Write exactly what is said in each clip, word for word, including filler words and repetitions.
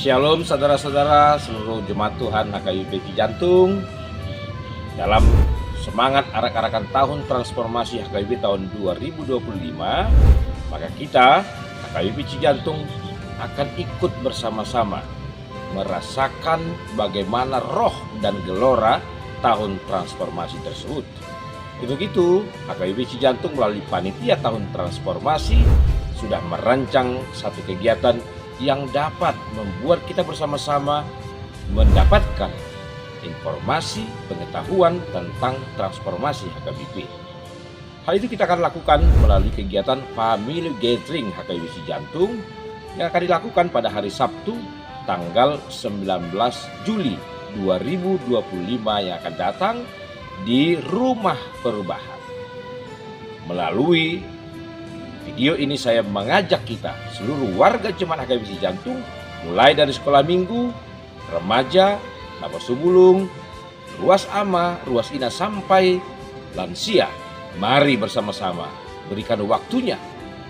Shalom saudara-saudara, seluruh jemaat Tuhan H K B P Cijantung. Dalam semangat arak-arakan tahun transformasi H K B P tahun dua ribu dua puluh lima, maka kita H K B P Cijantung akan ikut bersama-sama merasakan bagaimana roh dan gelora tahun transformasi tersebut. Untuk itu, H K B P Cijantung melalui Panitia Tahun Transformasi sudah merancang satu kegiatan yang dapat membuat kita bersama-sama mendapatkan informasi, pengetahuan tentang transformasi H K B P. Hal itu kita akan lakukan melalui kegiatan Family Gathering H K B P Cijantung yang akan dilakukan pada hari Sabtu, tanggal sembilan belas Juli dua ribu dua puluh lima yang akan datang di Rumah Perubahan. Melalui video ini, saya mengajak kita, seluruh warga jemaat H K B P Cijantung, mulai dari sekolah minggu, remaja, nabosubulung, ruas ama, ruas ina, sampai lansia. Mari bersama-sama berikan waktunya.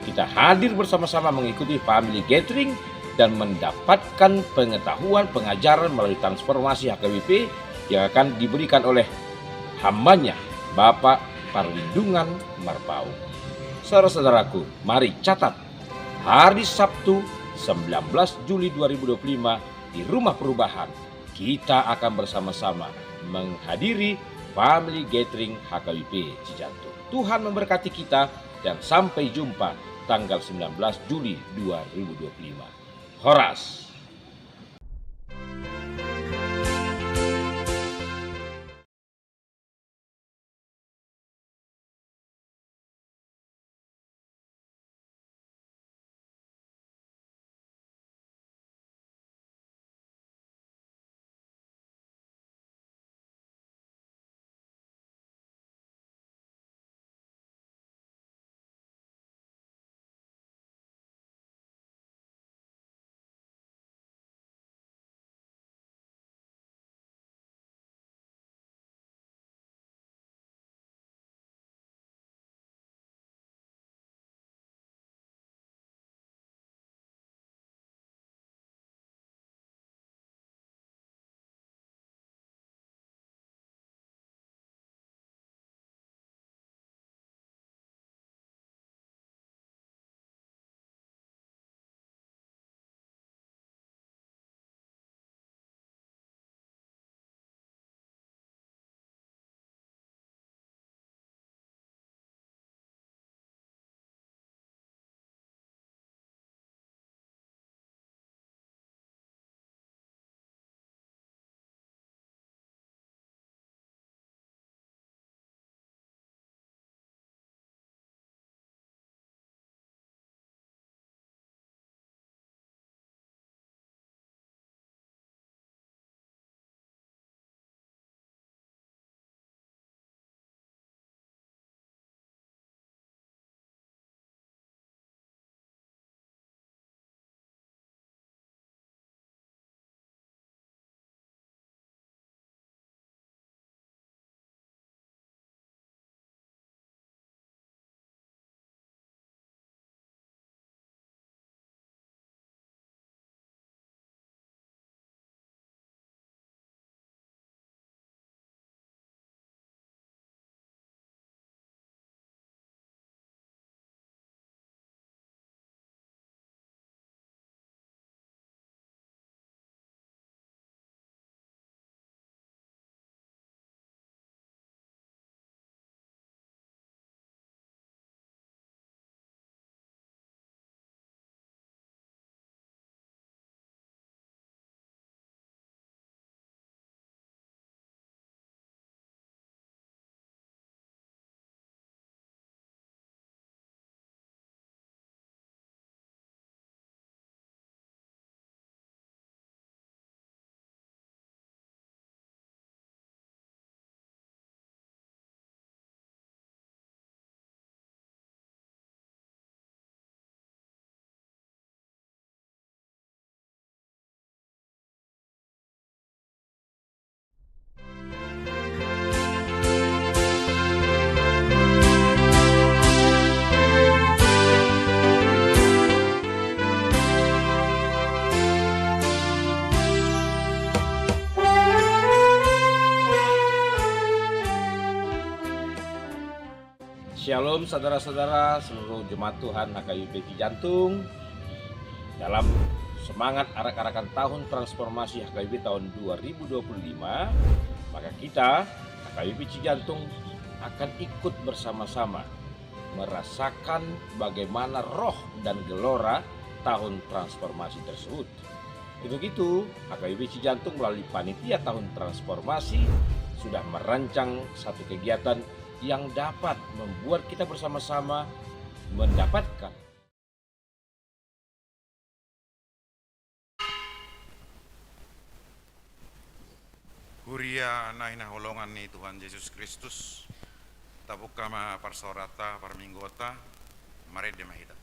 Kita hadir bersama-sama mengikuti Family Gathering dan mendapatkan pengetahuan, pengajaran melalui transformasi H K B P yang akan diberikan oleh hambanya, Bapak Parlindungan Marpaung. Saudara-saudaraku, mari catat, hari Sabtu, sembilan belas Juli dua ribu dua puluh lima, di Rumah Perubahan, kita akan bersama-sama menghadiri Family Gathering H K B P Cijantung. Tuhan memberkati kita, dan sampai jumpa tanggal sembilan belas Juli dua ribu dua puluh lima. Horas. Shalom saudara-saudara seluruh jemaat Tuhan H K B P Cijantung. Dalam semangat arak-arakan tahun transformasi H K B P tahun dua ribu dua puluh lima, maka kita H K B P Cijantung akan ikut bersama-sama merasakan bagaimana roh dan gelora tahun transformasi tersebut. Untuk itu, H K B P Cijantung melalui Panitia Tahun Transformasi sudah merancang satu kegiatan yang dapat membuat kita bersama-sama mendapatkan. Huria na hinaholongan ni Tuhan Jesus Kristus, tabuka ma parsaoranta, parmingguonta, marende ma hita.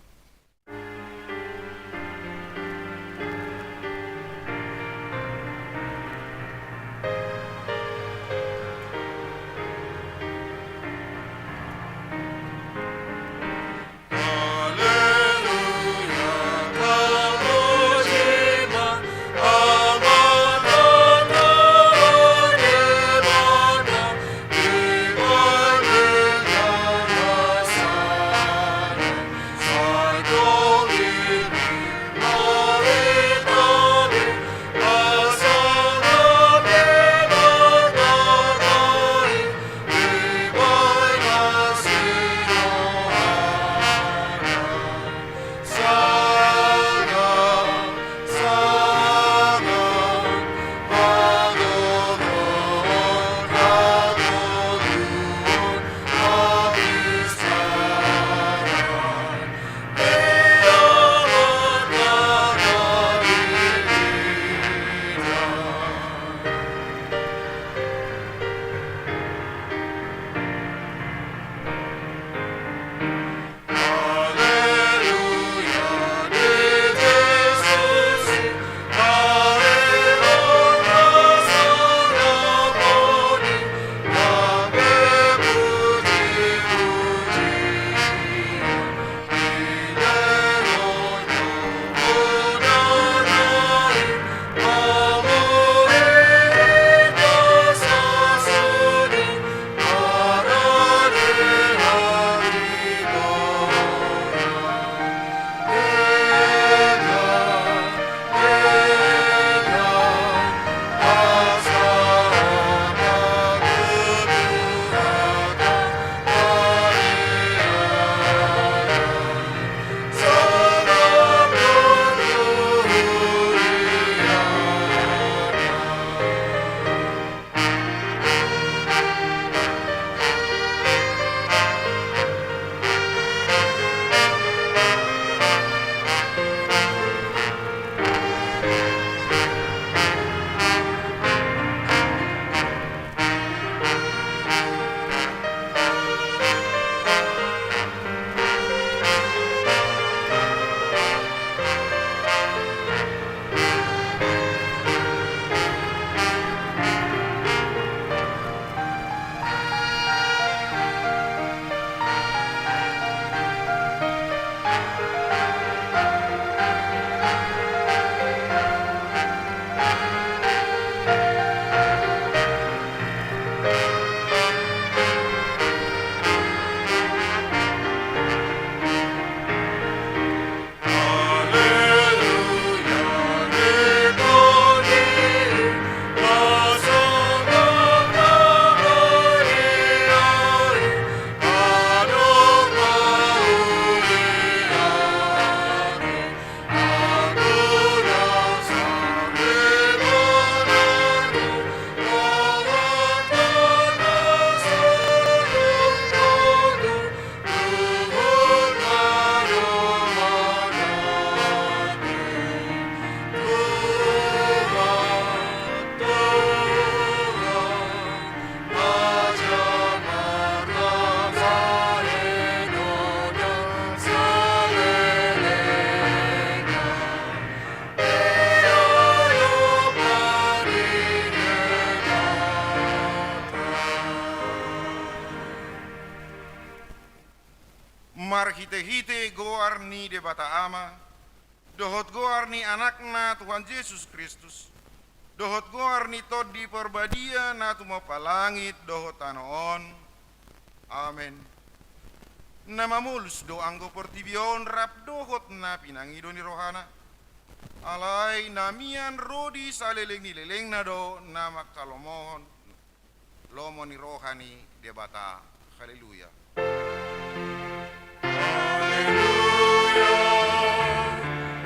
Marhitehite goar ni Debata Ama, dohot goar ni Anakna Tuhan Jesus Kristus, dohot goar ni Tondi Parbadia na tumompa langit dohot tano on. Amen. Na mamolus do anggo portibi on rap dohot na pinangido ni rohana. Alai na mian ro di saleleng ni lelengna do na mangkalomohon lomo ni roha ni Debata. Haleluya. Haleluya.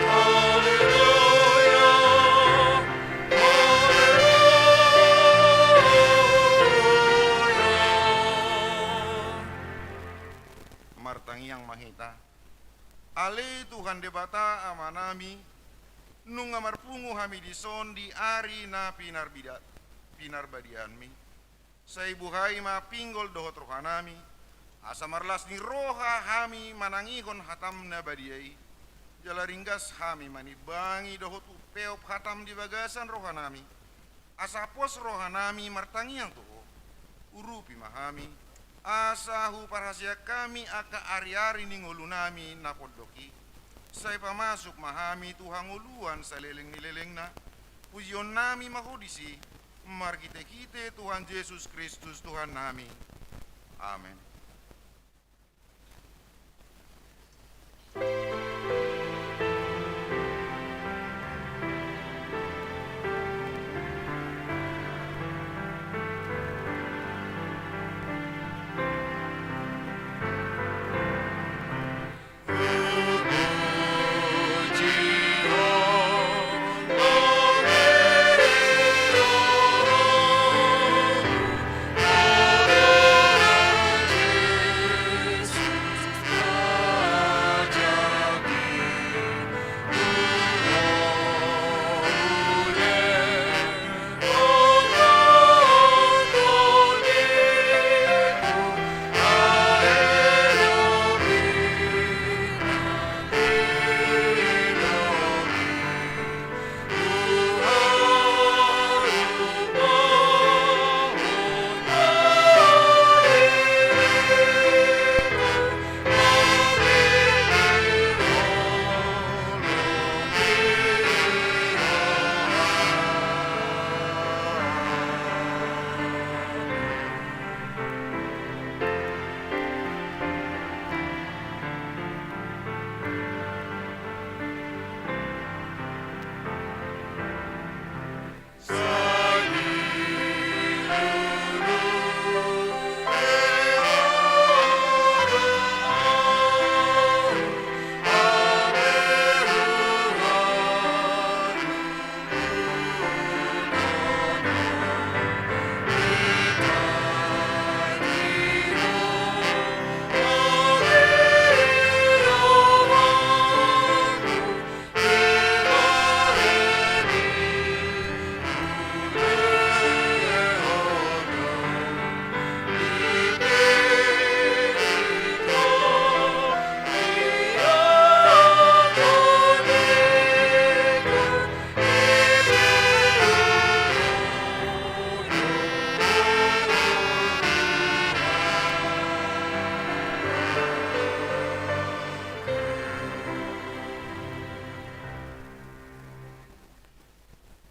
Haleluya. Haleluya. Martangiang ma hita. Ale Tuhan Debata Amanami, nunga marpungu hami dison di ari na pinarbida-, pinarbadianmi. Sai buhai ma pinggol dohot rohanami, asa marlas ni roha hami manangihon hatam na badia i. Jala ringgas hami manimbangi dohot umpeop hatam di bagasan rohanami. Asa pos rohanami martangiang tu Ho. Urupi ma hami, asa huparhaseang hami angka ari-ari ni ngolunami na pondok i. Sai pamasuk ma hami tu hangoluan saleleng ni lelengna. Pujionnami ma Ho disi, marhite-hite Tuhan Jesus Kristus Tuhannami. Amen.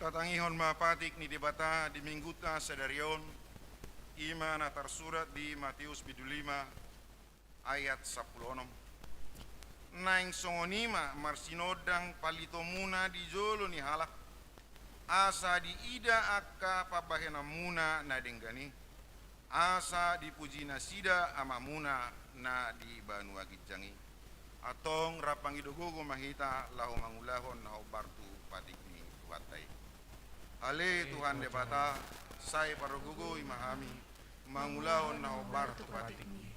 Tatangihon ma patik ni Debata di Minggunta sadari on, i ma na tarsurat di Mateus bindu lima ayat sampulu onom. Naeng songon i ma marsinondang palitomuna di jolo ni halak, asa diida angka pambahenanmuna na denggan i, asa dipuji nasida Amamuna na di banua ginjang i. Antong rap mangido gogo ma hita laho mangulahon na hombar tu patik ni Tuhanta i. Ale Tuhan Debata, sai pargogoi ma hami mangulahon na hombar tu patikmi.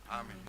Amen.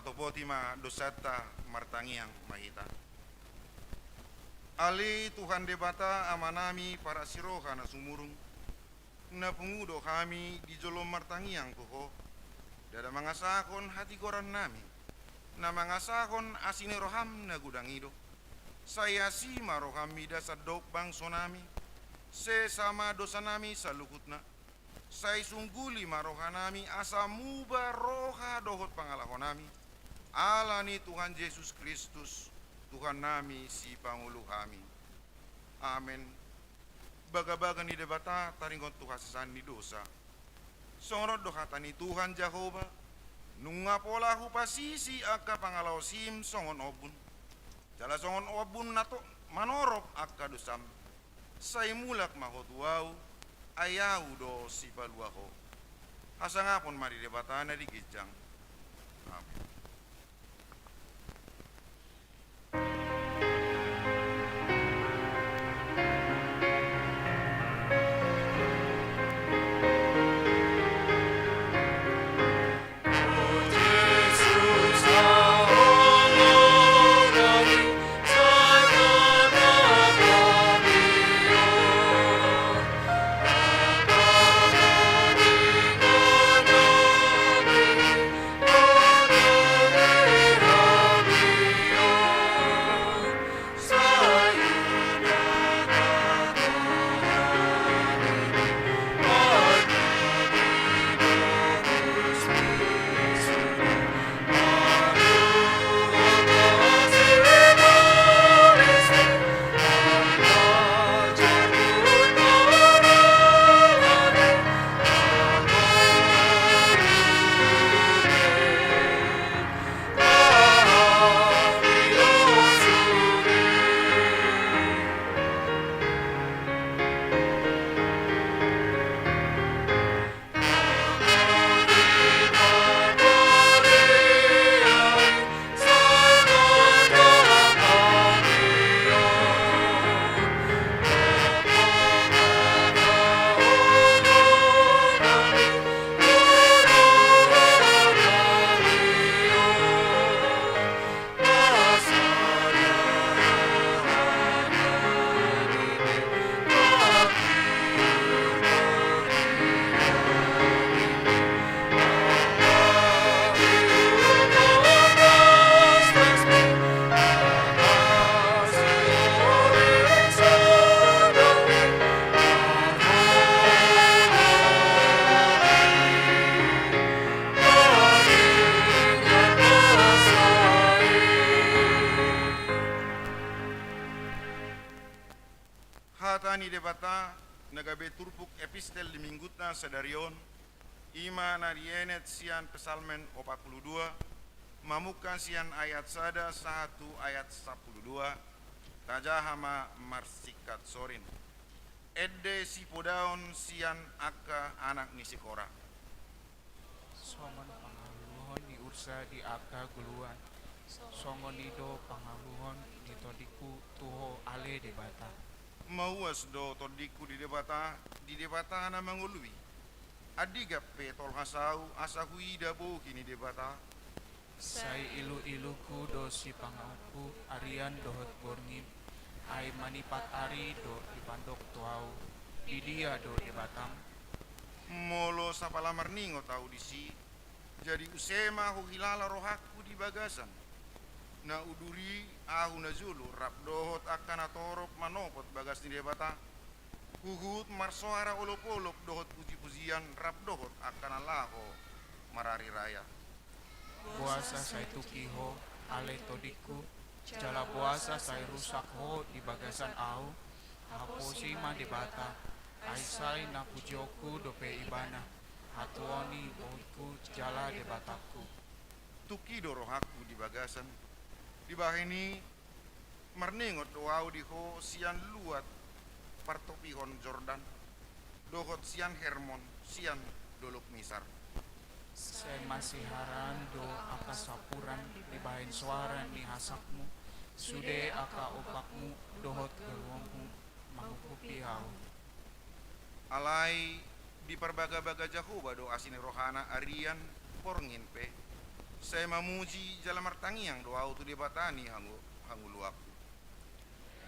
Topoti ma dosanta, martangiang ma hita. Ale Tuhan Debata, Amanami parasiroha na sumurung, na pungu do hami di jolo martangiang tu Ho, ndada mangasahon hatigorannami, na mangasahon asi ni roham na godang i do. Sai asi ma roham mida sandok bangsonami, sesa ma dosanami saluhutna. Sai sungguli ma rohanami asa muba roha dohot pangalahonami, ala ni Tuhan Jesus Kristus, Tuhannami, Sipangolu hami. Amen. Bagabaga ni Debata taringot tu hasesaan ni dosa. Songon on do hata ni Tuhan Jahowa: Nunga pola hupasisi angka pangalaosim songon ombun, jala songon ombun na to-, manorop angka dosam. Sai mulak ma ho tu Ahu, ai Ahu do sipalua ho. Hasangapon ma di Debata na di ginjang. Amen. Hata ni Debata na gabe turpuk epistel di Minggunta sadari on, i ma na dienet sian Psalmen opat pulu dua, mamungka sian ayat sada sahat tu ayat sampulu dua. Tajaha ma marsingkat sorin. Ende sipodaon sian angka anak ni si Kora. Songon pangaluhon ni ursa di angka goluan, songon i do pangaluhon ni tondingku tu Ho, ale Debata. Mauas do tondingku di Debata, di Debata na mangolui. Andigan pe tolhas ahu asa huida bohi ni Debata. Sai iluilungku do sipangaonku arian dohot borngin, ai manipat ari do dipandok tu ahu: Di dia do Debatam? Molo sapala marningot ahu disi, jadi use ma huhilala rohangku di bagasan. Na uduri ahu najolo rap dohot angka natorop manopot bagas ni Debata, huhut marsoara olopolop dohot pujipujian rap dohot angka na laho marari raya. Boasa sai tuki Ho, ale tondingku, jala boasa sai rusak Ho di bagasan ahu? Haposi ma Debata, ai sai na pujionku dope Ibana, hatuaon ni bohingku jala Debatangku. Tung i do rohangku di bagasan. Dibahen i, marningot do ahu di Ho sian luat partopihon Jordan, dohot sian Hermon, sian dolok Misar. Sai masiharaan do angka sampuran dibahen soara ni hasakmu, sude angka ombakmu dohot galuonmu manguhupi ahu. Alai diparbagabaga Jahowa do asi ni rohana arian, borngin pe. Sai mamuji jala martangiang do ahu tu Debata ni hango-, hangoluanku.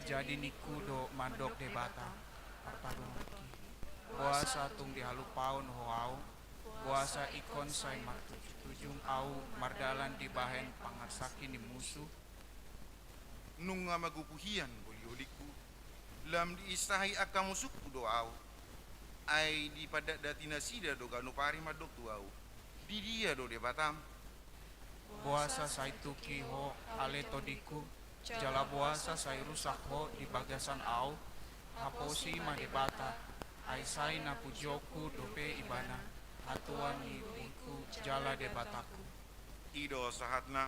Jadi ningku do mandok Debata, martangiang. Boasa tung dihalumpahon Ho ahu? Boasa ingkon sai martujung-tujung ahu mardalan dibahen pangarsaki ni musu? Nunga magogo hian bolingbolingku, lam diinsahi angka musungku do ahu. Ai dipandatdati nasida do ganup ari mandok tu ahu: Didia do Debatam? Boasa sai tungki Ho ale tondingku, jala boasa sai rusak Ho di bagasan ahu? Haposi ma Debata, ai sai na pujionku dope Ibana, hatuan ni tingkosku jala Debatangku. I do sahatna.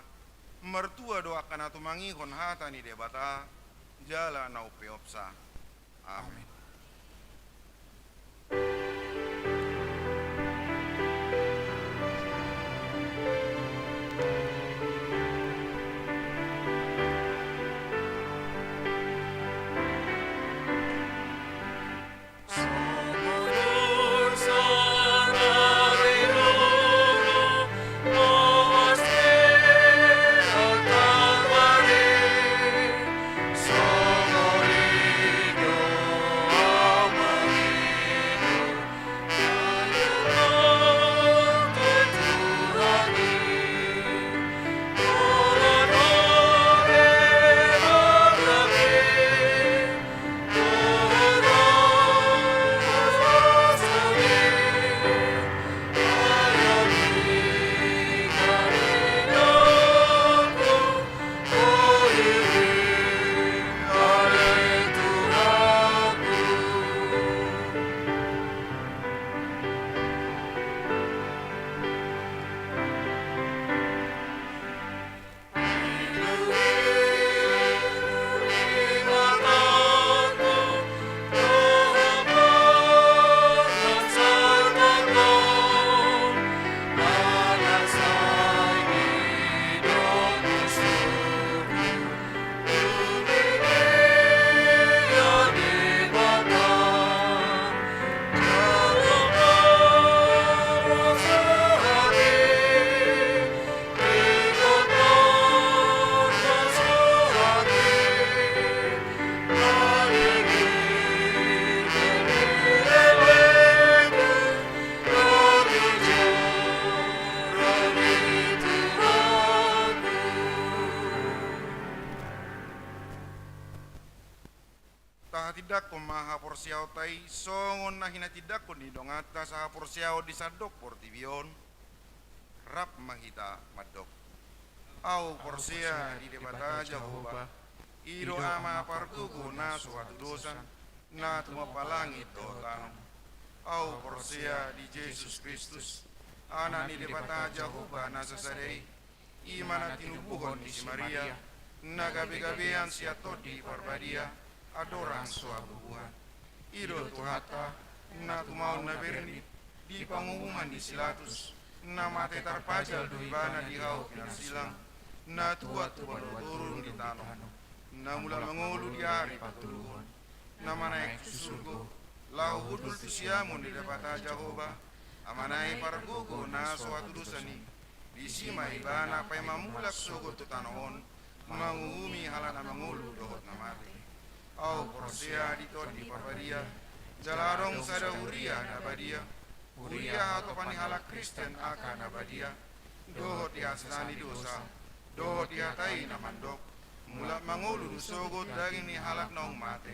Martua do angka na tumangihon hata ni Debata jala na umpeopsa. Amen. Tahatindangkon ma haporseaonta i songon na hinatindangkon ni donganta sahaporseaon di sandok portibi on. Rap ma hita mandok: Ahu porsea di Debata Jahowa, i do Ama pargogo na so hatudosan, na tumompa langit dohot tano. Ahu porsea di Jesus Kristus, Anak ni Debata Jahowa na sasada i, i ma na tinubuhon ni si Maria, na gabegabean sian Tondi Parbadia, andorang so habubuhan. I do Tuhanta, na tumaon na bernit, di panguhuman ni si Pilatus, na mate tarpajal do ibana di hau pinarsilang, na tuat tu banua toru ni tano, na mulak mangolu di ari patoluhon, na manaek tu surgo, laho hundul tu siamun ni Debata Jahowa, Amana i pargogo na so hatudosan i. Disi ma ibana paima mulak sogot tu tano on, manguhumi halak na mangolu dohot na mate. Ahu porsea di Tondi Parbadia, jala adong sada huria na badia, huria hatopan ni halak Kristen angka na badia, dohot di hasesaan ni dosa, dohot di hata i na mandok: Mulak mangolu do sogot daging ni halak naung mate,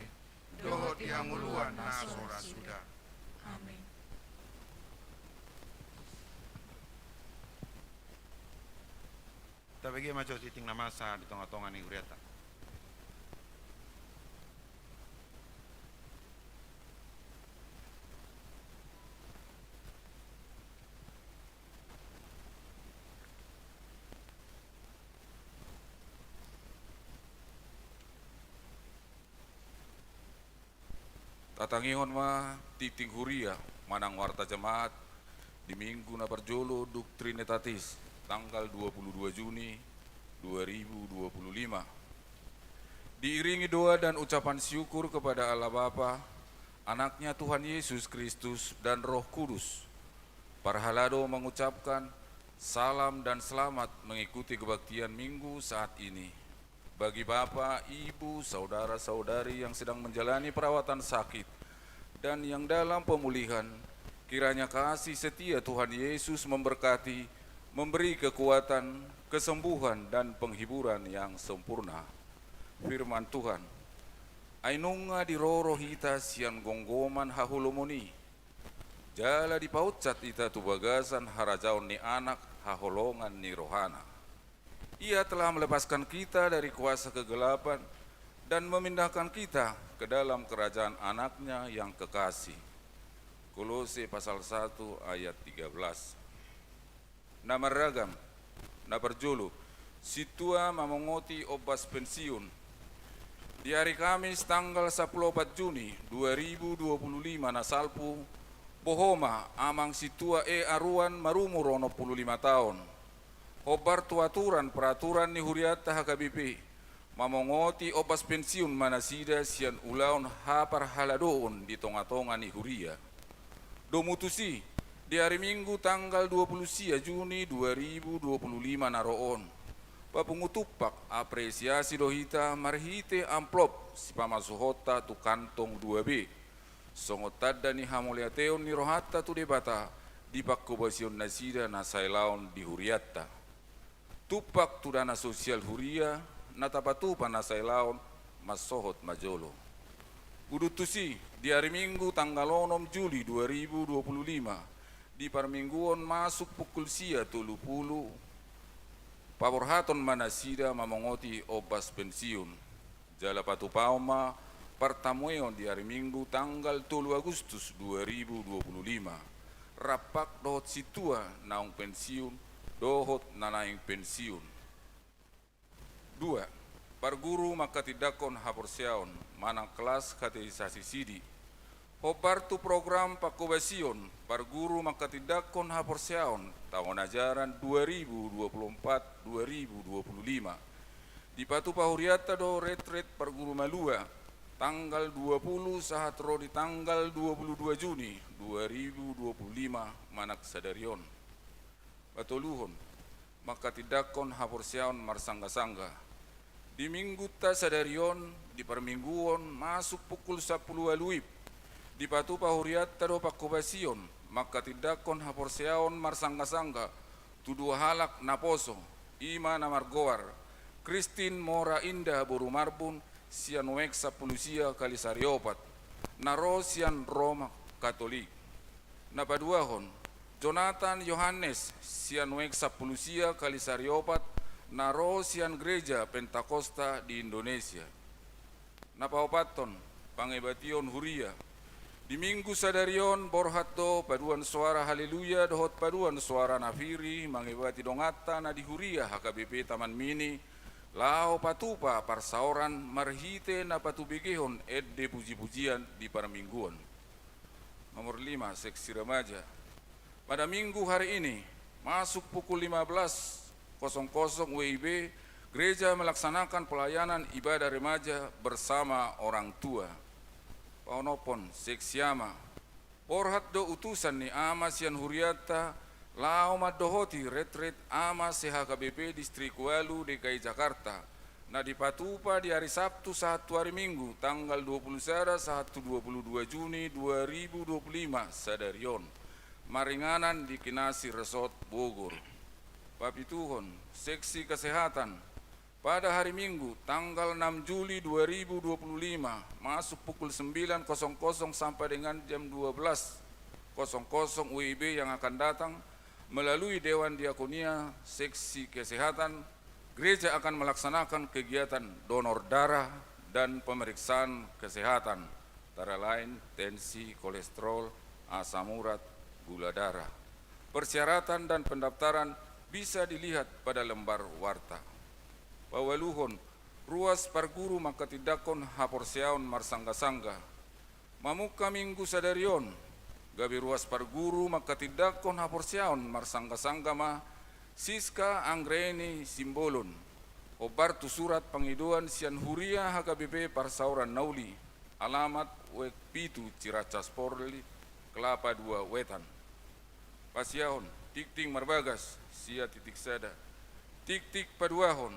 dohot di hangoluan na so ra suda. Amen. Tabege ma jo tingting na masa di tongatonga ni huriata. Tatangihon ma tingting huria manang warta jemaat di Minggu na parjolo dung Trinitatis, tanggal dua puluh dua Juni dua ribu dua puluh lima. Diiringi doa dan ucapan syukur kepada Allah Bapa, Anaknya Tuhan Yesus Kristus, dan Roh Kudus. Parhalado mengucapkan Salam dan selamat mengikuti kebaktian Minggu saat ini. Bagi Bapak, Ibu, saudara-saudari yang sedang menjalani perawatan sakit, dan yang dalam pemulihan, kiranya kasih setia Tuhan Yesus memberkati, memberi kekuatan, kesembuhan, dan penghiburan yang sempurna. Firman Tuhan. Ai nunga diroro hita sian gomgoman haholomon i, jala dipauncat hita tu bagasan harajaon ni Anak haholongan ni rohana. Ia telah melepaskan kita dari kuasa kegelapan dan memindahkan kita ke dalam kerajaan Anaknya yang kekasih. Kolose pasal satu ayat tiga belas. Na marragam. Na parjolo, sintua mamongoti ombas pensiun. Di hari Kamis tanggal sampulu opat Juni dua ribu dua puluh lima na salpu, boha ma amang sintua E. Aruan marumur onom pulu lima taon. Hombar tu aturan peraturan ni hurianta H K B P, mamongoti ombas pensiun ma nasida sian ulaon haparhaladoon di tongatonga ni huria. Domu tusi, di hari Minggu tanggal dua pulu sia Juni dua ribu dua pulu lima na ro on, papungu tumpak apresiasi do hita marhite amplop sipamasuhonta tu kantong dua B, songon tanda ni hamauliateon ni rohanta tu Debata di pangkobasion nasida na sailaon di hurianta. Tumpak tu dana sosial huria na tapatupa na sailaon mansohot ma jolo. Udut tusi, di hari Minggu tanggal onom Juli dua ribu dua puluh lima, di parmingguon masuk pukul sia tolu pulu, paborhaton ma nasida mamongoti ombas pensiun. Jala patupaon ma partamueon di hari Minggu tanggal tolu Agustus dua ribu dua puluh lima, rampak dohot sintua naung pensiun dohot na naeng pensiun. Dua, parguru mangkatindangkon haporseaon manang kelas katekisasi sidi. Hombar tu program pangkobasion parguru mangkatindangkon haporseaon taon ajaran dua ribu dua puluh empat dua ribu dua puluh lima. Dipatupa hurianta do retret parguru malua, tanggal dua pulu sahat ro di tanggal dua pulu dua Juni dua ribu dua puluh lima manang sadari on. Patoluhon, mangkatindangkon haporseaon marsanggasangga. Di minggunta sadari on, di parmingguon, masuk pukul sampulu ualu WIB, dipatupa hurianta do pangkobasion mangkatindangkon haporseaon marsanggasangga tu dua halak naposo, i ma na margoar Christine Mora Indah boru Marbun sian WEK sampulu sia Kalisari opat, na ro sian Roma Katolik. Na paduahon, Jonathan Yohanes sian WEK sampulu sia Kalisari opat, na ro sian Gereja Pentakosta di Indonesia. Na paopathon, pangebation huria. Di minggu sadari on borhat do paduan soara Haleluya dohot paduan soara Nafiri mangebati donganta na di huria H K B P Taman Mini, laho patupa parsaoran marhite na patubegehon ende pujipujian di parmingguon. Nomor lima, seksi remaja. Pada minggu hari ini, masuk pukul lima belas kosong kosong WIB, gereja melaksanakan pelayanan ibadah remaja bersama orang tua. Paonomhon, seksi ama. Borhat do utusan ni ama sian hurianta, laho mandohoti retret ama se-H K B P Distrik ualu D K I Jakarta, na dipatupa di ari Sabtu sahat tu ari Minggu, tanggal dua pulu sada sahat tu dua pulu dua Juni dua ribu dua pulu lima sadari on, maringanan di Kinasi Resort Bogor. Papituhon, seksi kesehatan. Pada hari Minggu, tanggal enam Juli dua ribu dua puluh lima, masuk pukul sembilan kosong kosong sampai dengan jam dua belas kosong kosong WIB yang akan datang, melalui Dewan Diakonia Seksi Kesehatan, gereja akan melaksanakan kegiatan donor darah dan pemeriksaan kesehatan, antara lain tensi, kolesterol, asam urat, gula darah. Persyaratan dan pendaftaran bisa dilihat pada lembar warta. Paualuhon, ruas parguru mangkatindangkon haporseaon marsanggasangga. Mamungka minggu sadari on, gabe ruas parguru mangkatindangkon haporseaon marsanggasangga ma Siska Anggraeni Simbolon, hombar tu surat pangidoan sian huria H K B P Parsaoran Na Uli, alamat WEK pitu Ciracas Polri, Kelapa dua Wetan. Pasiahon, Tiktik marbagas, sia titik sada. Tiktik paduahon.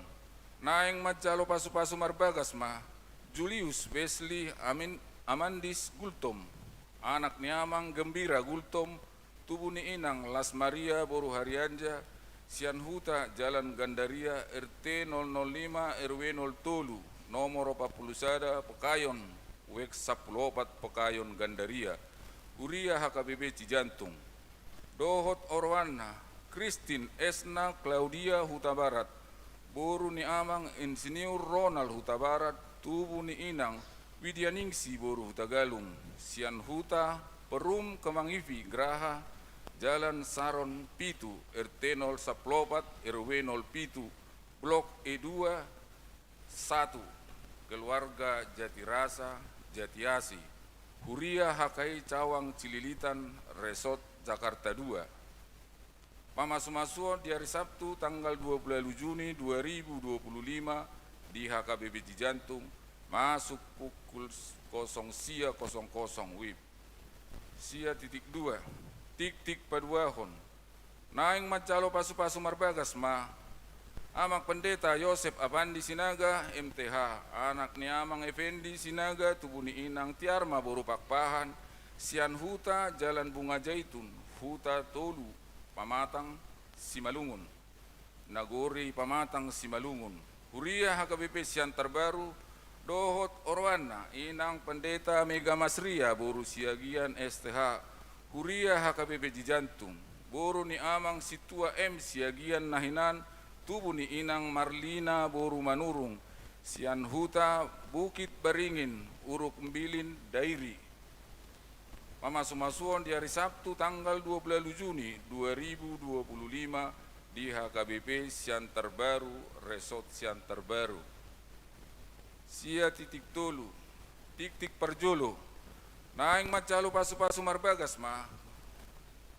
Naeng manjalo pasupasu marbagas ma Julius Wesley Amin-, Amandis Gultom, anak ni amang Gembira Gultom, tubu ni inang Las Maria boru Harianja, sian huta Jalan Gandaria, R T nol nol lima, R W nol tolu, nomor opat pulu sada, Pekayon, wek sampulu opat, Pekayon Gandaria, huria H K B P Cijantung. Dohot oroanna, Kristin Esna Claudia Hutabarat, boru ni amang Insinyur Ronald Hutabarat, tubu ni inang Widianingsi boru Hutagalung, sian huta Perum Kemangivi Graha, Jalan Saron pitu, R T nol sampulu opat, R W nol pitu, Blok E dua, satu, keluarga Jatirasa, Jatiasi, huria H K I Cawang Cililitan, Resort Jakarta dua. Pamasumasuon di hari Sabtu tanggal dua pulu ualu Juni dua ribu dua pulu lima di H K B P Cijantung, masuk pukul kosong sia kosong kosong wib. Sia titik dua. Tiktik paduahon. Naeng manjalo pasupasu marbagas ma Amang Pendeta Yosep Apandi Sinaga, M T H, anak ni amang Effendi Sinaga, tubu ni inang Tiarma boru Pakpahan, sian huta Jalan Bunga Jaitun, Huta Tolu, Pamatang, Simalungun. Nagori Pamatang, Simalungun. Huria H K B P Siantar Baru, dohot oroanna, inang Pendeta Mega Masria boru Siagian, S T H, huria H K B P Cijantung, boru ni amang Sintua M Siagian na hinan, tubu ni inang Marlina boru Manurung, sian huta Bukit Baringin, Uruk Mbilin, Dairi. Pamasumasuon di hari Sabtu tanggal dua pulu ualu Juni dua ribu dua pulu lima di H K B P Siantar Baru, Resort Siantar Baru. Sia titik tolu. Tiktik parjolo. Naeng manjalo pasupasu marbagas ma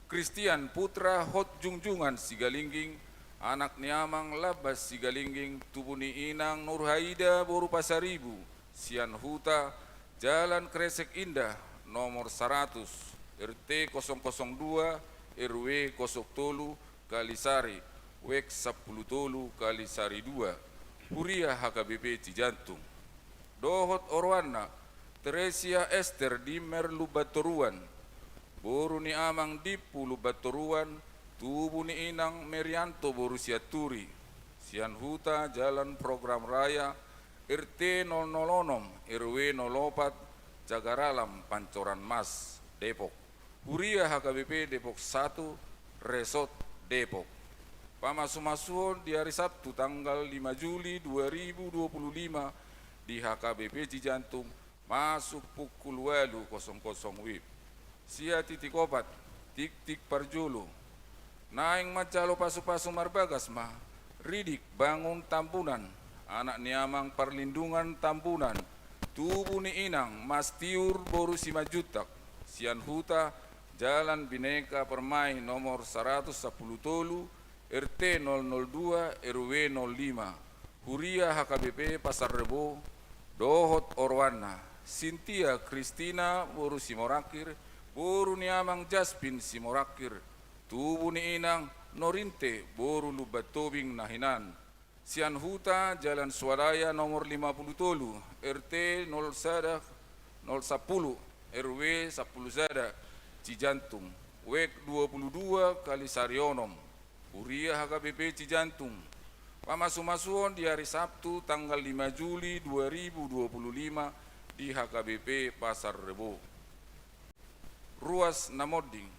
Kristian Putra Hot Jungjungan Sigalingging, anak ni amang Lambas Sigalingging, tubu ni inang Nurhaida boru Pasaribu, sian huta Jalan Kresek Indah, nomor saratus, R T kosong kosong dua, R W kosong tolu, Kalisari, wek sampulu tolu, Kalisari dua, huria H K B P Cijantung. Dohot oroanna, Teresia Ester Dimmer Lumbantoruan, boru ni amang Dimpu Lumbantoruan, tubu ni inang Merianto boru Sianturi, sian huta Jalan Program Raya, R T nol nol onom, R W nol opat, Jagaralam, Pancoran Mas, Depok. Huria H K B P Depok satu, Resort Depok. Pamasumasuon di hari Sabtu tanggal lima Juli dua ribu dua puluh lima di H K B P Cijantung, masuk pukul ualu kosong kosong wib. Sia titik opat. Tiktik parjolo. Naeng manjalo pasupasu marbagas ma Ridik Bangun Tambunan, anak ni amang Parlindungan Tambunan, tubu ni inang Mastiur boru Simanjuntak, sian huta Jalan Bhinneka Permai nomor saratus sampulu tolu, R T nol nol dua, R W nol lima, huria H K B P Pasar Rebo, dohot oroanna, Sintia Kristina boru Simorangkir, boru ni amang Jaspin Simorangkir, tubu ni inang Norinte boru Lumbantobing na hinan, sian huta Jalan Swadaya nomor lima pulu tolu, R T nol sada, nol sampulu, R W sampulu sada, Cijantung, wek dua pulu dua, Kalisari onom, huria H K B P Cijantung. Pamasumasuon di hari Sabtu tanggal lima Juli dua ribu dua puluh lima di H K B P Pasar Rebo. Ruas na monding.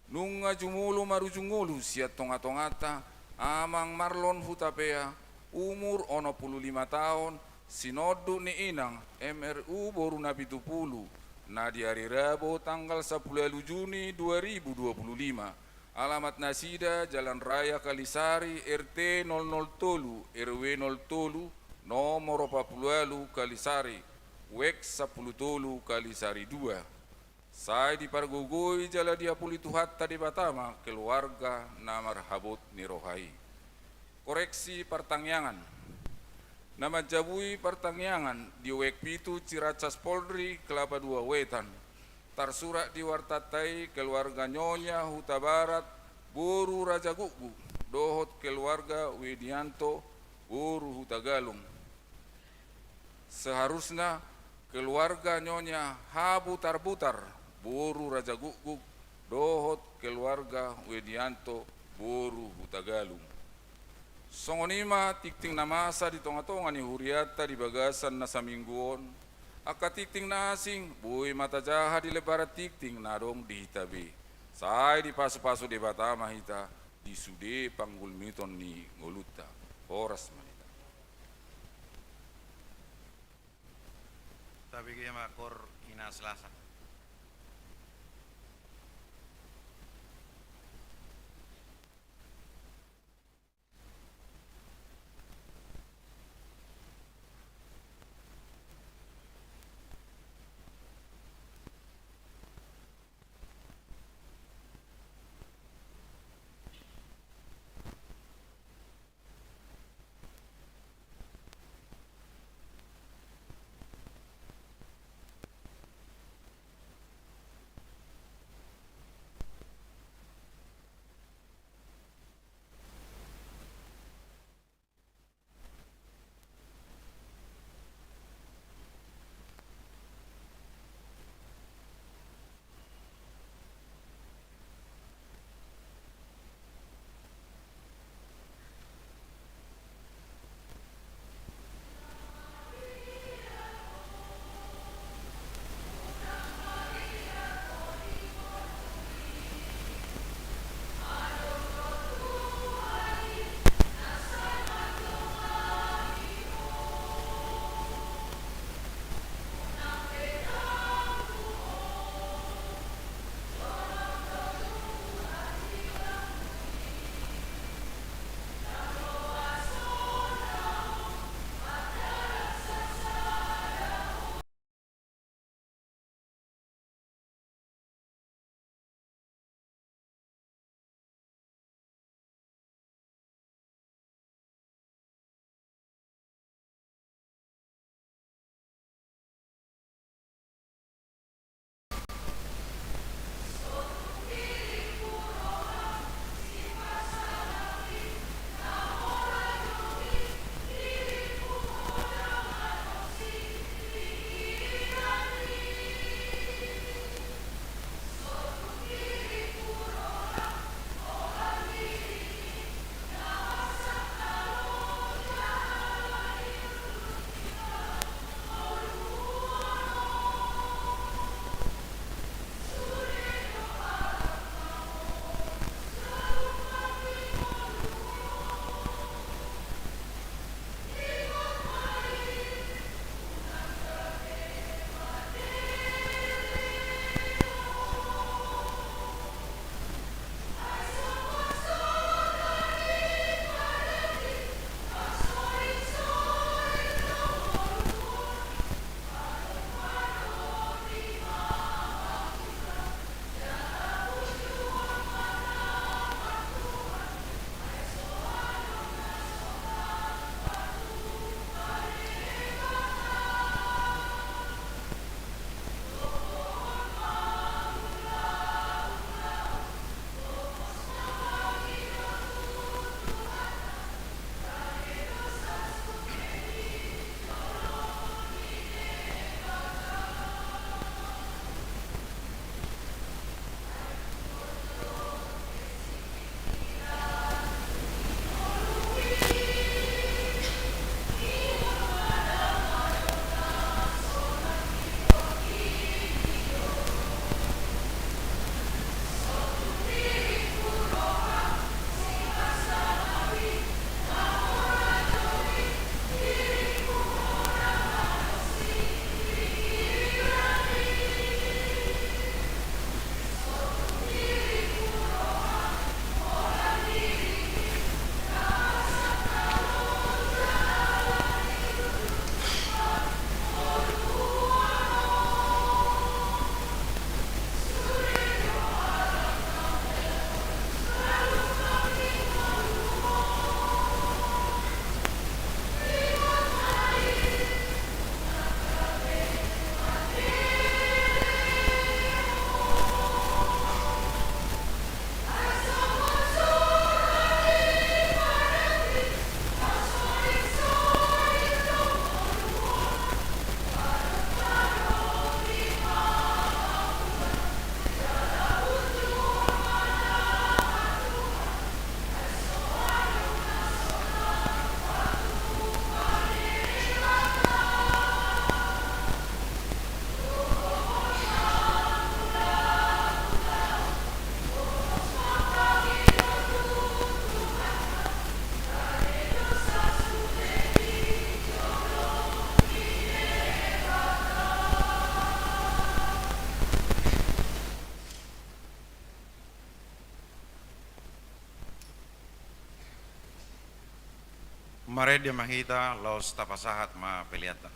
Nunga jumolo marujung ngolu sian tongatonganta, Amang Marlon Hutapea, umur onom pulu lima taon, sinonduk ni inang M R U boru Napitupulu, na di ari Rabo tanggal sampulu ualu Juni dua ribu dua pulu lima. Alamat nasida Jalan Raya Kalisari, R T nol nol tolu, R W nol tolu, nomor opat pulu ualu, Kalisari, wek sampulu tolu, Kalisari dua. Sai dipargogoi jala diapuli Tuhanta Debata ma keluarga na marhabot ni roha i. Koreksi partangiangan. Na manjabui partangiangan di wek pitu Ciracas Polri Kelapa Dua Wetan. Tarsurat di wartanta i keluarga Nyonya Hutabarat boru Rajagukguk, dohot keluarga Widianto, boru Hutagalung. Seharusna keluarga Nyonya Habutarbutar, boru Rajagukguk, dohot keluarga Widianto, boru Hutagalung. Songon i ma tingting na masa di tongatonga ni hurianta di bagasan na saminggu on. Angka tingting na asing, boi ma tajaha di lembaran tingting na adong di hita be. Sai dipasupasu Debata ma hita di sude panggulmiton ni ngolunta. Horas ma hita. Tabege ma kor ina Selasa. Marende ma hita, laos tapasahat ma peleanta.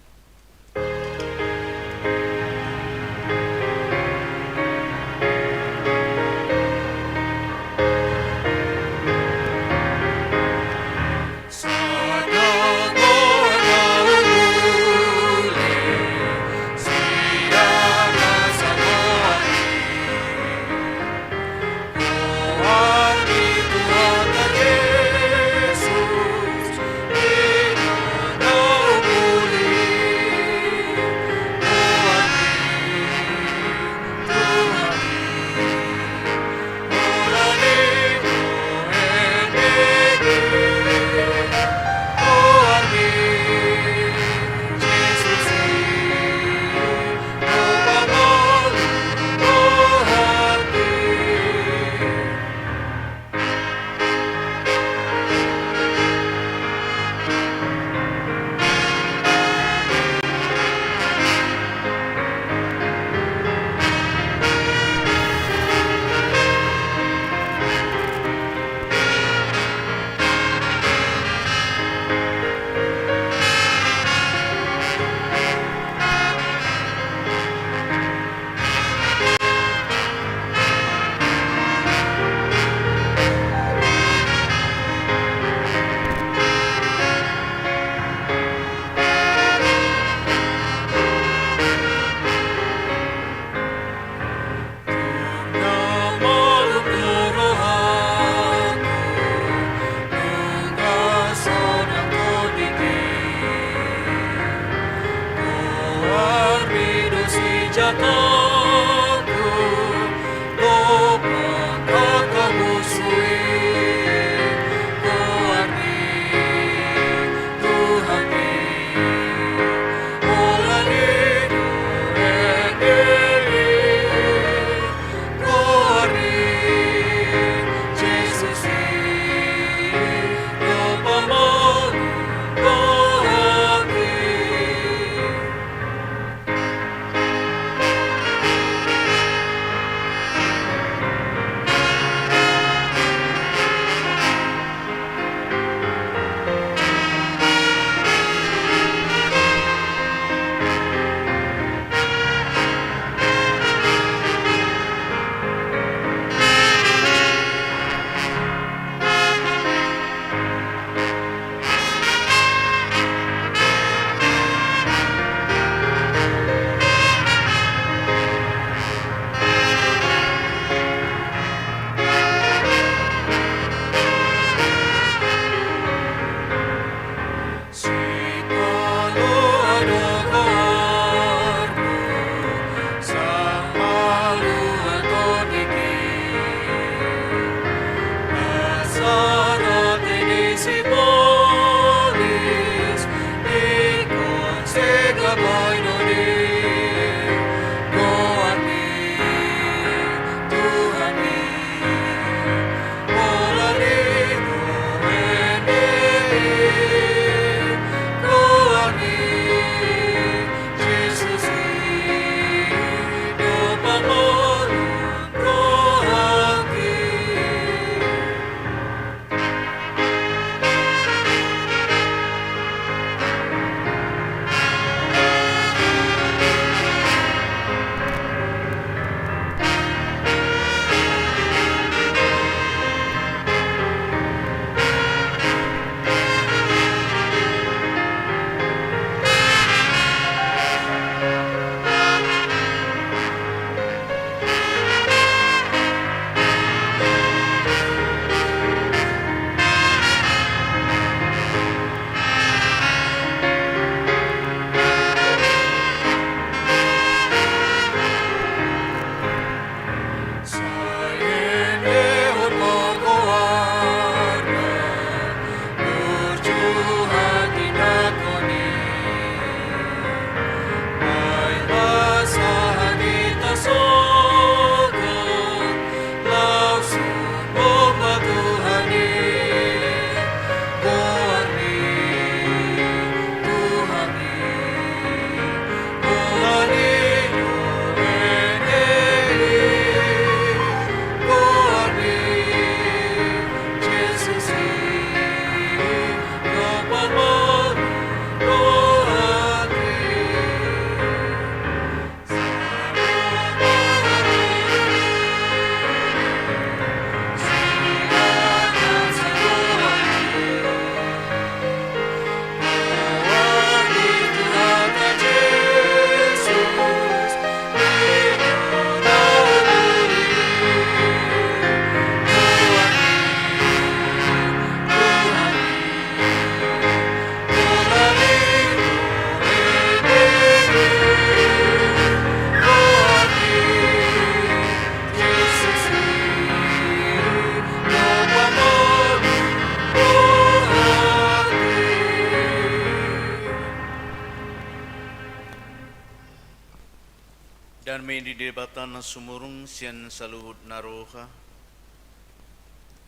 Dame ni Debata na sumurung sian saluhut na roha,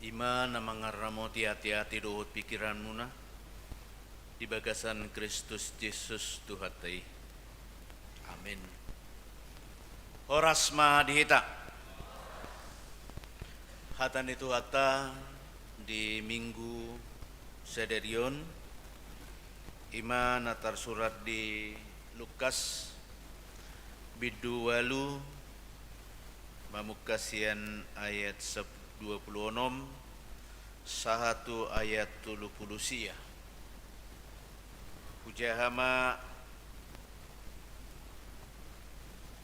i ma na mangaramoti ateate dohot pingkiranmuna di bagasan Kristus Jesus Tuhanta i. Amin. Horas ma di hita. Hata ni Tuhanta di Minggu sadari on, i ma na tarsurat di Lukas bindu ualu, mamungka sian ayat sap-, dua pulu onom sahat tu ayat tolu pulu sia. Hujaha ma,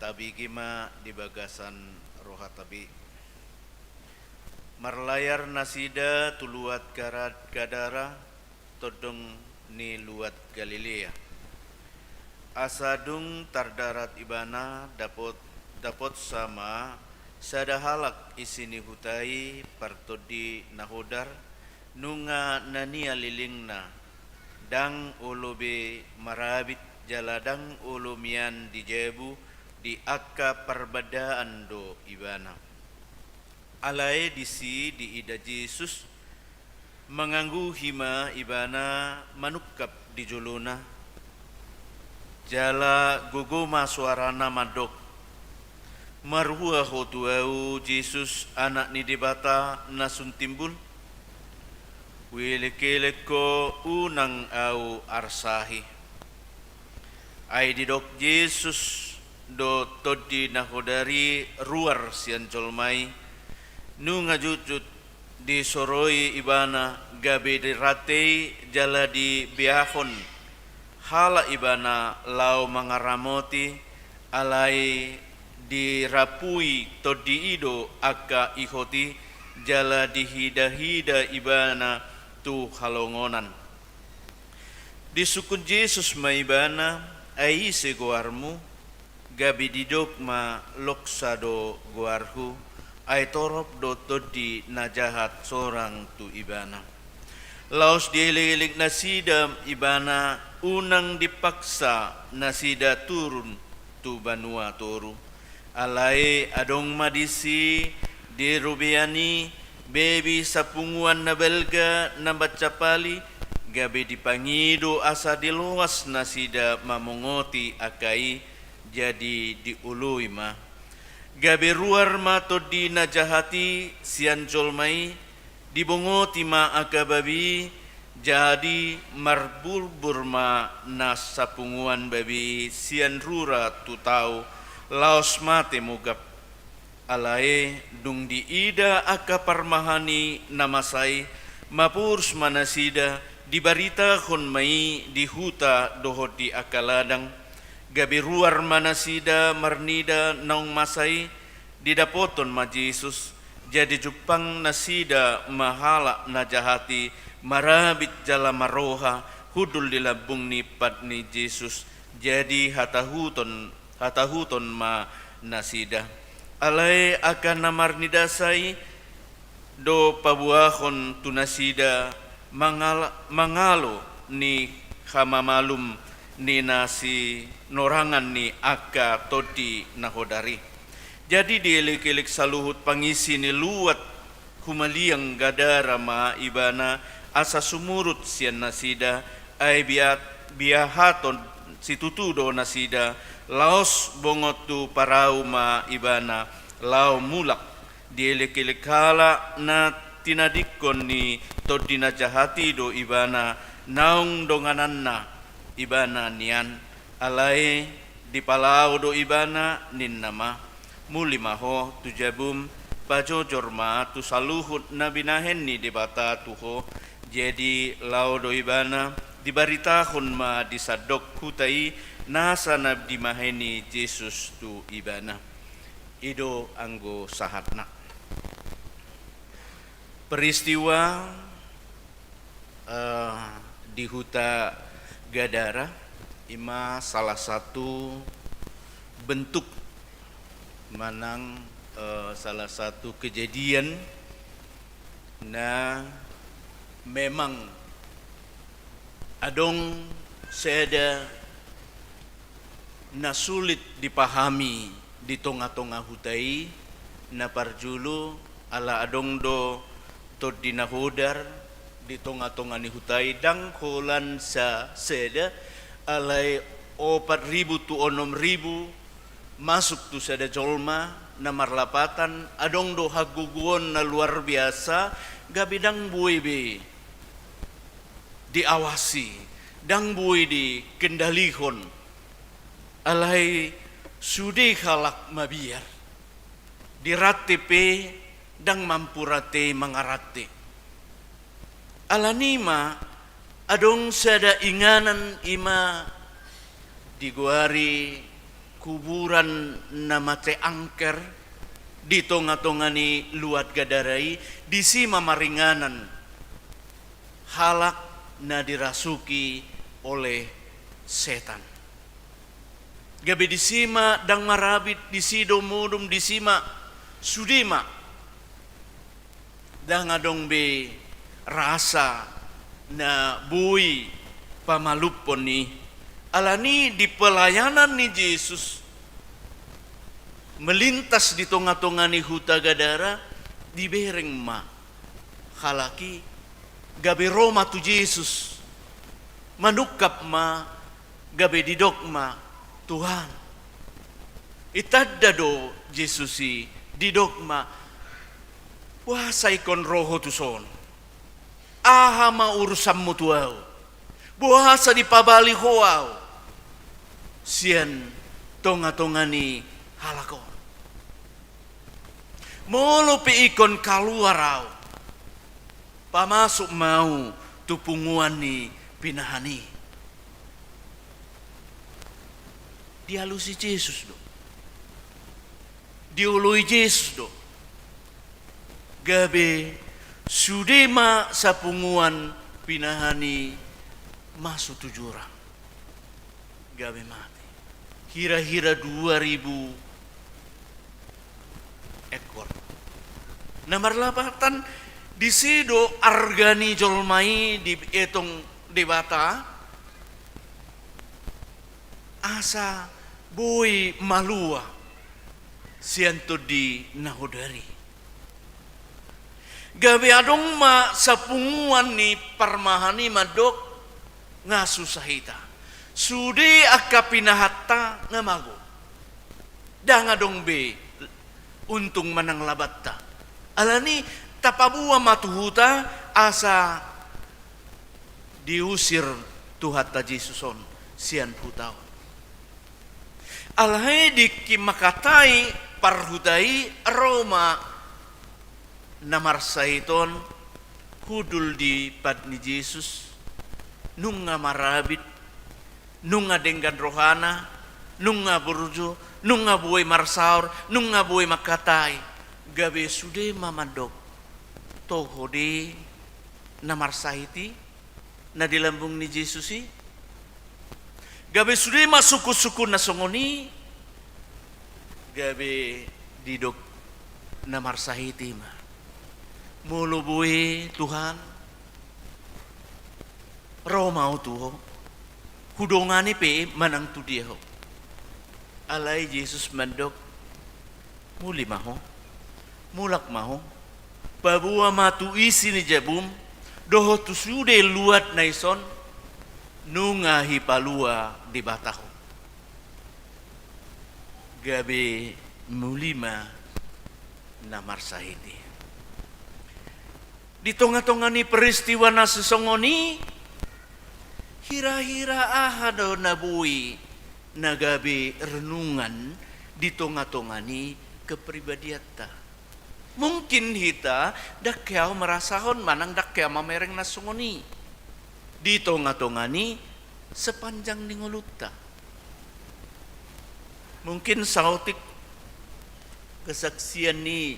tabege ma di bagasan rohanta be. Marlayar nasida tu luat Gara-, Gadara, tondong ni luat Galilea. Asa dung tardarat ibana, dapot, dapotsa ma sada halak isi ni huta i partondi na hodar, nunga na nian lilingna, ndang olo be marabit jala ndang olo mian di jabu, di angka parbandaan do ibana. Alai disi diida Jesus, mangangguhi ma ibana manungkap di jolona. Jala gogo ma soarana mandok: Marhua ho tu ahu, Jesus, Anak ni Debata na sun timbul? Huelek-elek ho, unang ahu arsahi. Ai didok Jesus do tondi na hodar i ruar sian jolma i, nunga jutjut disoroi ibana, gabe dirantei jala dibeahon halak ibana laho mangaramoti, alai dirapui tondi i do angka ihot i, jala dihida-hida ibana tu halongonan. Disungkun Jesus ma ibana: Ai ise goarmu? Gabe didok ma: Loksa do goarhu. Ai torop do tondi na jahat sorang tu ibana. Laos dielek-elek nasida ibana, unang dipaksa nasida turun tu banua toru. Alai adong ma disi di robean i bebi sapunguan na balga na mansapali, gabe dipangido asa diloas nasida mamongoti angka i, jadi dioloi ma. Gabe ruar ma tondi na jahat i sian jolma i, dibongoti ma angka babi i, jadi marburbur ma na sapunguan babi i sian rura tu tau, laos mate mugap. Alai dung diida angka parmahan ni na masa i, maporus ma nasida, dibaritahon ma i di huta dohot di angka ladang. Gabe ruar ma nasida marnida naung masa i, didapothon ma Jesus. Jadi jumpang nasida ma halak na jahat i marabit jala marroha hundul di lambung ni pat ni Jesus. Jadi hatahuton, hatahuton ma nasida. Alai angka na marnidasa i do paboahon tu nasida mangal-, mangalo ni hamamalum ni na sinorangan ni angka tondi na hodar i. Jadi dielek-elek saluhut pangisi ni luat humaliang Gadara ma ibana asa sumurut sian nasida, ai biat-, biahaton situtu do nasida, laos bongot tu parau ma ibana laho mulak. Dielek-elek halak na tinadingkon ni tondi na jahat i do ibana, naung dongananna ibana nian. Alai dipalaho do ibana, ninna ma: Muli ma ho tu jabum, pajojor ma tu saluhut na binahen ni Debata tu ho. Jadi laho do ibana, dibaritahon ma di sandok huta i nasa na dibahen ni Jesus tu ibana. I do anggo sahatna. Peristiwa, eh, di huta Gadara, i ma salah satu bentuk manang, eh, salah satu kejadian na memang adong sada na sulit dipahami di tonga-tonga huta i, na parjolo ala adong do tondi na hodar di tonga-tonga ni huta i, ndang holan sa-, sada, alai opat ribu tu onom ribu masuk tu sada jolma, na marlapatan adong do hagogoon na luar biasa, gabe ndang boi be diawasi, ndang boi dikendalihon. Alai sude halak mabiar. Dirante pe ndang mampu rante mangarante. Alani i ma adong sada inganan, i ma digoari kuburan na mate angker di tonga-tonga ni luat Gadara i, disi ma maringanan halak na dirasuki oleh setan. Gabe disi ma ndang marabit, disi do modom, disi ma, sude ma. Ndang adong be rasa na boi pamalumhon i. Alani i di pelayanan ni Jesus melintas di tonga-tonga ni huta Gadara, dibereng ma halak i, gabe ro ma tu Jesus, manungkap ma, gabe didok ma, "Tuhan." Itanda do Jesus i, didok ma, "Boasa ingkon ro ho tuson? Aha ma urusanmu tu ahu? Boasa dipabali ho ahu sian tonga-tonga ni halak on? Molo pe ingkon kaluar ahu, pamasuk ma ahu tu punguan ni pinahan i." Dialusi Jesus do. Dioloi Jesus do. Gabe sude ma sapunguan pinahan i masuk tu jurang. Gabe mate. Hira-hira dua ribu ekor. Na marlapatan, disi do arga ni jolma i dietong Debata, asa boi malua sian tondi na hodar i. Gabe adong ma sapunguan ni parmahan i mandok, "Nga susah hita. Sude angka pinahanta nga mago. Ndang adong be untung manang labanta. Alani i tapaboa ma tu huta asa diusir Tuhanta Jesus on sian huta on." Alai dingkin mangkatai parhuta i, ro ma na marsahit on, hundul di pat ni Jesus, nunga marabit, nunga denggan rohana, nunga burju, nunga boi marsaor, nunga boi mangkatai. Gabe sude ma mandok, "Toho do na marsahit i, na di lambung ni Jesus i?" Gabe sude ma sungkun-sungkun na songon i. Gabe didok na marsahit i ma, "Molo boi, Tuhan, ro ma ahu tu ho. Hudongani pe manang tu dia ho." Alai Jesus mandok, "Muli ma ho. Mulak ma ho. Paboa ma tu isi ni jabum dohot tu sude luat na dison, nunga hipalua Debata ho." Gabe muli ma na marsahit i. Di tonga-tonga ni peristiwa na sisongon i, hira-hira aha do na boi na gabe renungan di tonga-tonga ni kepribadianta? Mungkin hita, "Ndang hea ahu marasahon manang ndang hea ahu mamereng na songon i di tonga-tonga ni sepanjang ni ngolunta." Mungkin saotik kesaksian ni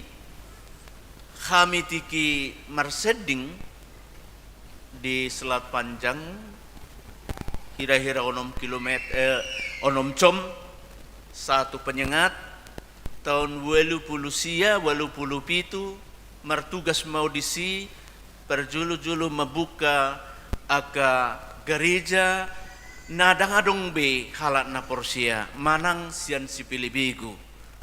hami tingki marsending di Selat Panjang, hira-hira onom kilometer, eh, onom jom, satu penyengat, taon ualu pulu sia, ualu pulu pitu, martugas ma ahu disi, parjolo-jolo mambuka angka gareja na ndang adong be halak na porsea, manang sian sipelebegu.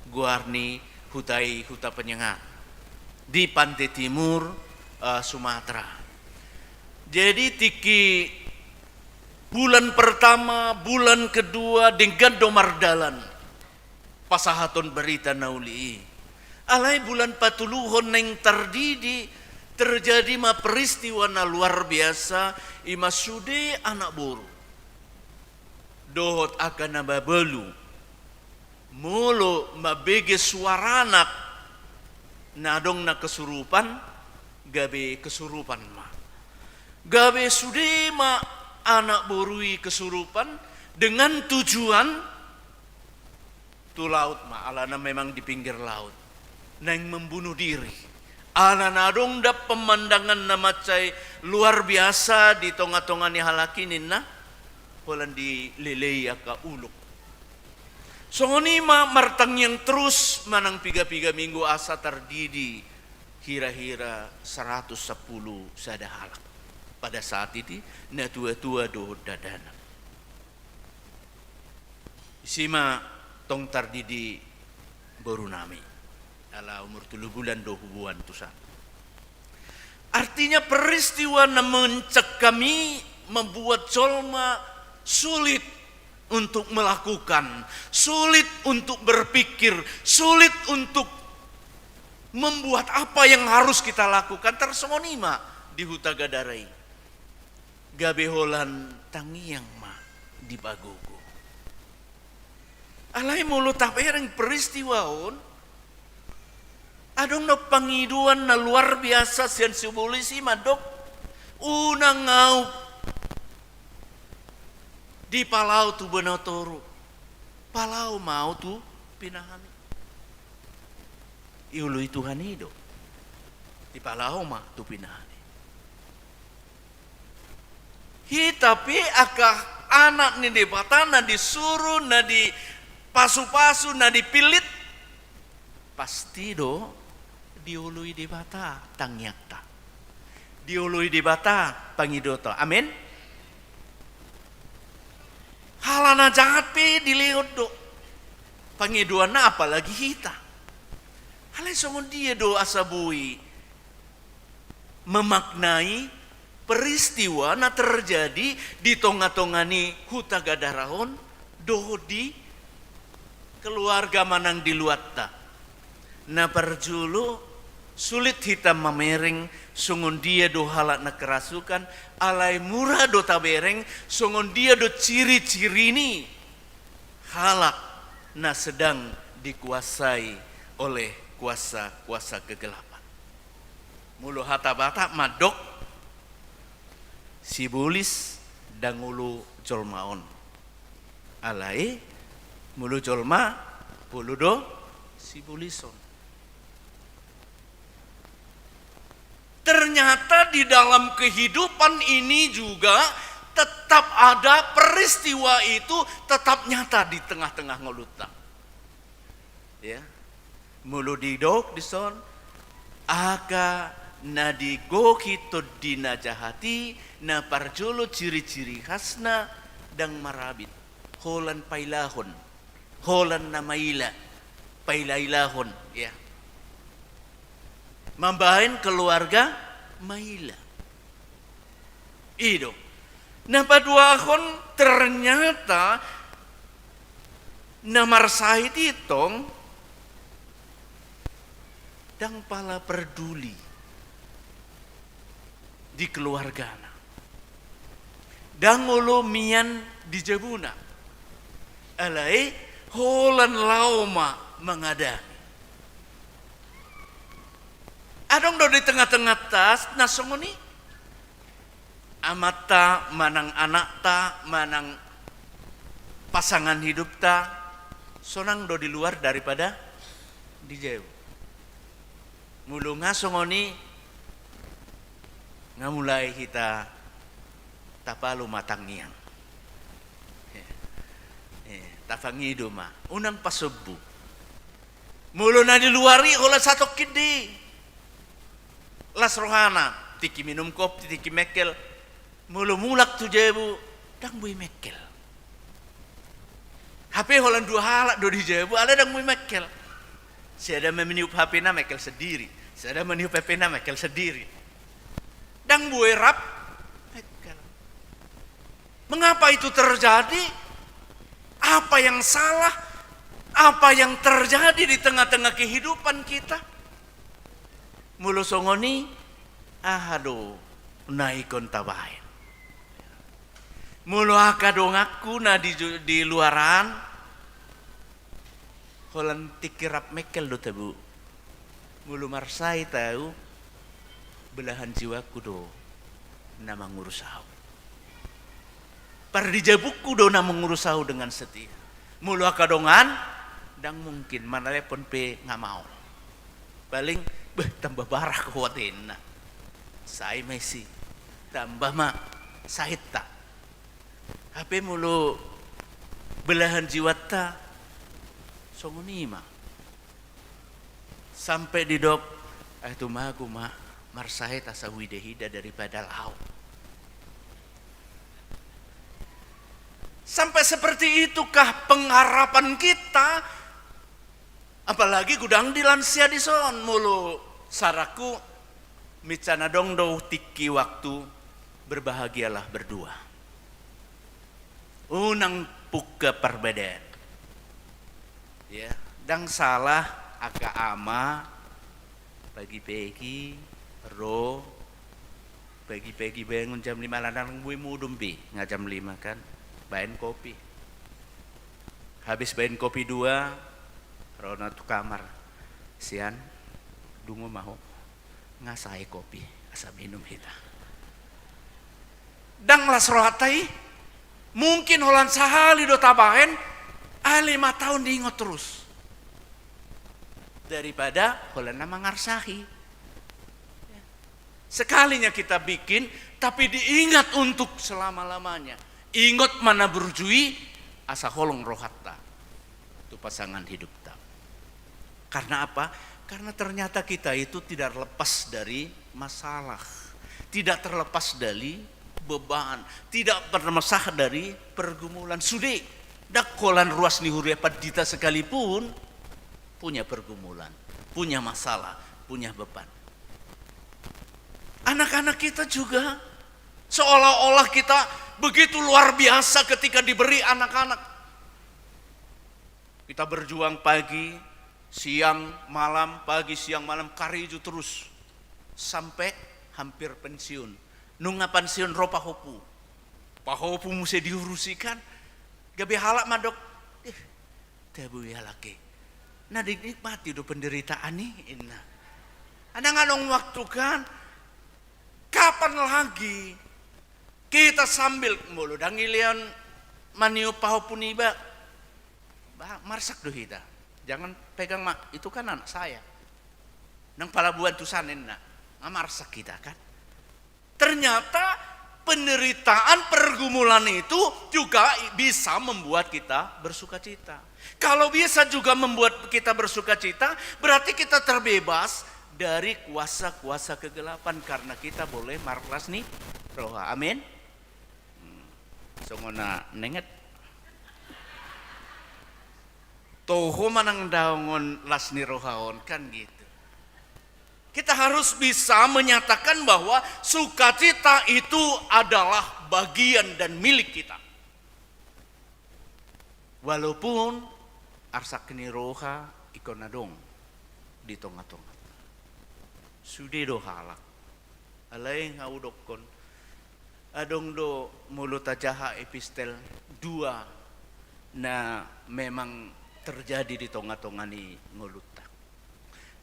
goar ni huta i Huta Penyengat di pante timur, eh, Sumatera. Jadi tingki bulan pertama, bulan kedua, denggan do mardalan pasahaton barita na uli i. Alai bulan patoluhon naeng tardidi, terjadi ma peristiwa na luar biasa, i ma sude anak boru dohot angka na mabalu molo mambege suara anak na adong na kesurupan, gabe kesurupan ma. Gabe sude ma anak boru i kesurupan dengan tujuan tu laut ma, alana memang di pinggir laut. Naeng membunuh diri. Alana adong da pemandangan na mansai luar biasa di tonga-tonga ni halak i ninna, holan dilelei angka ulok. Songon i ma martangiang terus manang piga-piga minggu asa tardidi hira-hira saratus sampulu sada halak. Pada saat i di na tua-tua dohot dakdanak. Isi ma tong tardidi boru nami. Ala umur tolu bulan do huboan tu sana. Artinya peristiwa na mencekam i membuat jolma sulit untuk melakukan, sulit untuk berpikir, sulit untuk membuat apa yang harus kita lakukan, tarsongon i ma di Huta Gadara i. Gabe holan tangiang ma dipagogo. Alai molo tabereng peristiwa on, adong do pangidoan na luar biasa sian si bolis i mandok, unang ahu dipalao tu bona toru, palao ma ahu tu pinahan i. Dioloi Tuhan i do, dipalao ma tu pinahan i. Hita pe angka anak ni Debata na disuru, na dipasupasu, na dipillit, pasti do dioloi Debata tangiangta. Dioloi Debata pangidoanta. Amin. Halak na jahat pe dilehon do pangidoanna, apalagi hita. Alai songon dia do asa boi memaknai peristiwa na terjadi di tonga-tonga ni Huta Gadara on dohot di keluarga manang di luatta? Na parjolo, sulit hita mamereng songon dia do halak na kerasukan, alai mura do tabereng songon dia do ciri-ciri ni halak na sedang dikuasai oleh kuasa-kuasa kegelapan. Molo hata Batak mandok, sibolis ndang olo jolma on. Alai molo jolma, olo do sibolis on. Ternyata di dalam kehidupan ini juga tetap ada peristiwa itu tetap nyata di tengah-tengah ngolunta. Ya. Molo didok dison, angka na digohi tondi na jahat i, na parjolo ciri-ciri khasna ndang marabit, holan pailahon, holan na maila, pailailahon, ya. Mambahen keluarga maila. I do. Na paduahon, ternyata na marsahit i tong ndang pala parduli di keluargana. Ndang olo mian di jabuna. Alai holan laho ma mangadangi. Adong do di tengah-tengahta na songon i. Amanta, manang anakta, manang pasangan hidupta, sonang do di luar daripada di jabu. Molo nga songon i, nga mulai hita tapalu ma tangiang. Eh, eh, tapangido ma, unang pasombu. Molo na di luar i holan satongkin do i las rohana, tingki minum kopi, tingki mengkel. Molo mulak tu jabu, ndang boi mengkel. Hape holan dua halak do di jabu, alai ndang boi mengkel. Sada ma maniup H P-na, mengkel sendiri. Sada maniup H P-na, mengkel sendiri. Ndang boi rap mengkel. Mengapa itu terjadi? Apa yang salah? Apa yang terjadi di tengah-tengah kehidupan kita? Molo songon i, aha do na ingkon tabaen? Molo angka donganku na di ju-, di luaran, holan tingki rap mengkel do tabo. Molo marsahit ahu, belahan jiwaku do na mangurus ahu. Pardijabungku do na mangurus ahu dengan setia. Molo angka dongan, ndang mungkin, manalepon pe nga maol. Paling, beh, tambah bara ho, atinna. Sai ma isi, tambah ma sahitta. Hape molo belahan jiwanta, songon i ma. Sampe didok, eh, tumagu ma marsahit asa huida-ida daripada laho. Sampai seperti itukah pengharapan kita? Apalagi godang di lansia dison, molo saranku, mincana adong do tingki waktu berbahagialah berdua. Unang pungka parbadaan. Ya, ndang salah angka ama pagi-pagi ro, pagi-pagi bangun jam lima, ala ndang boi modom be, nga jam lima kan, baen kopi. Habis baen kopi dua, ro na tu kamar. Sian, dungo ma ho. Nga sae kopi, asa minum hita. Ndang las rohanta i, mungkin holan sahali do tabaen, alai lima taon diingot terus. Daripada holan na mangarsahi. Sekalinya kita bikin, tapi diingat untuk selama-lamanya. Ingot ma na burju i, asa holong rohanta tu pasangan hidupta. Karena apa? Karena ternyata kita itu tidak lepas dari masalah, tidak terlepas dari beban, tidak terlepas dari pergumulan. Sude, ndang holan ruas ni huria pandita sekalipun punya pergumulan, punya masalah, punya beban. Anak-anak kita juga, seolah-olah kita begitu luar biasa ketika diberi anak-anak. Kita berjuang pagi, siang, malam, pagi, siang, malam, karejo terus. Sampai hampir pensiun. Nunga pensiun ro pahompu. Pahompu muse diurusi kan. Gabe halak mandok, "Eh, tabo i halak i. Na dinikmati do penderitaan i," inna. Ndang adong waktu kan. Kapan lagi kita sambil, molo ndang dilehon maniop pahompu niba, ba, marsak do hita. "Jangan pegang, Mak, itu kan anak saya. Nang palabuan tu sana," inna. Nga marsak hita kan. Ternyata penderitaan, pergumulan itu juga bisa membuat kita bersukacita. Kalau bisa juga membuat kita bersukacita, berarti kita terbebas dari kuasa-kuasa kegelapan karena kita boleh marlas ni roha. Amin. Hmm. Songon na nenget. Toho manang daongon las ni roha on kan gitu. Kita harus bisa menyatakan bahwa sukacita itu adalah bagian dan milik kita. Walaupun arsak ni roha ingkon adong di tonga-tonga. Sude do halak. Alai nga hudokkon, adong do molo tajaha epistel dua na memang terjadi di tonga-tonga ni ngolunta.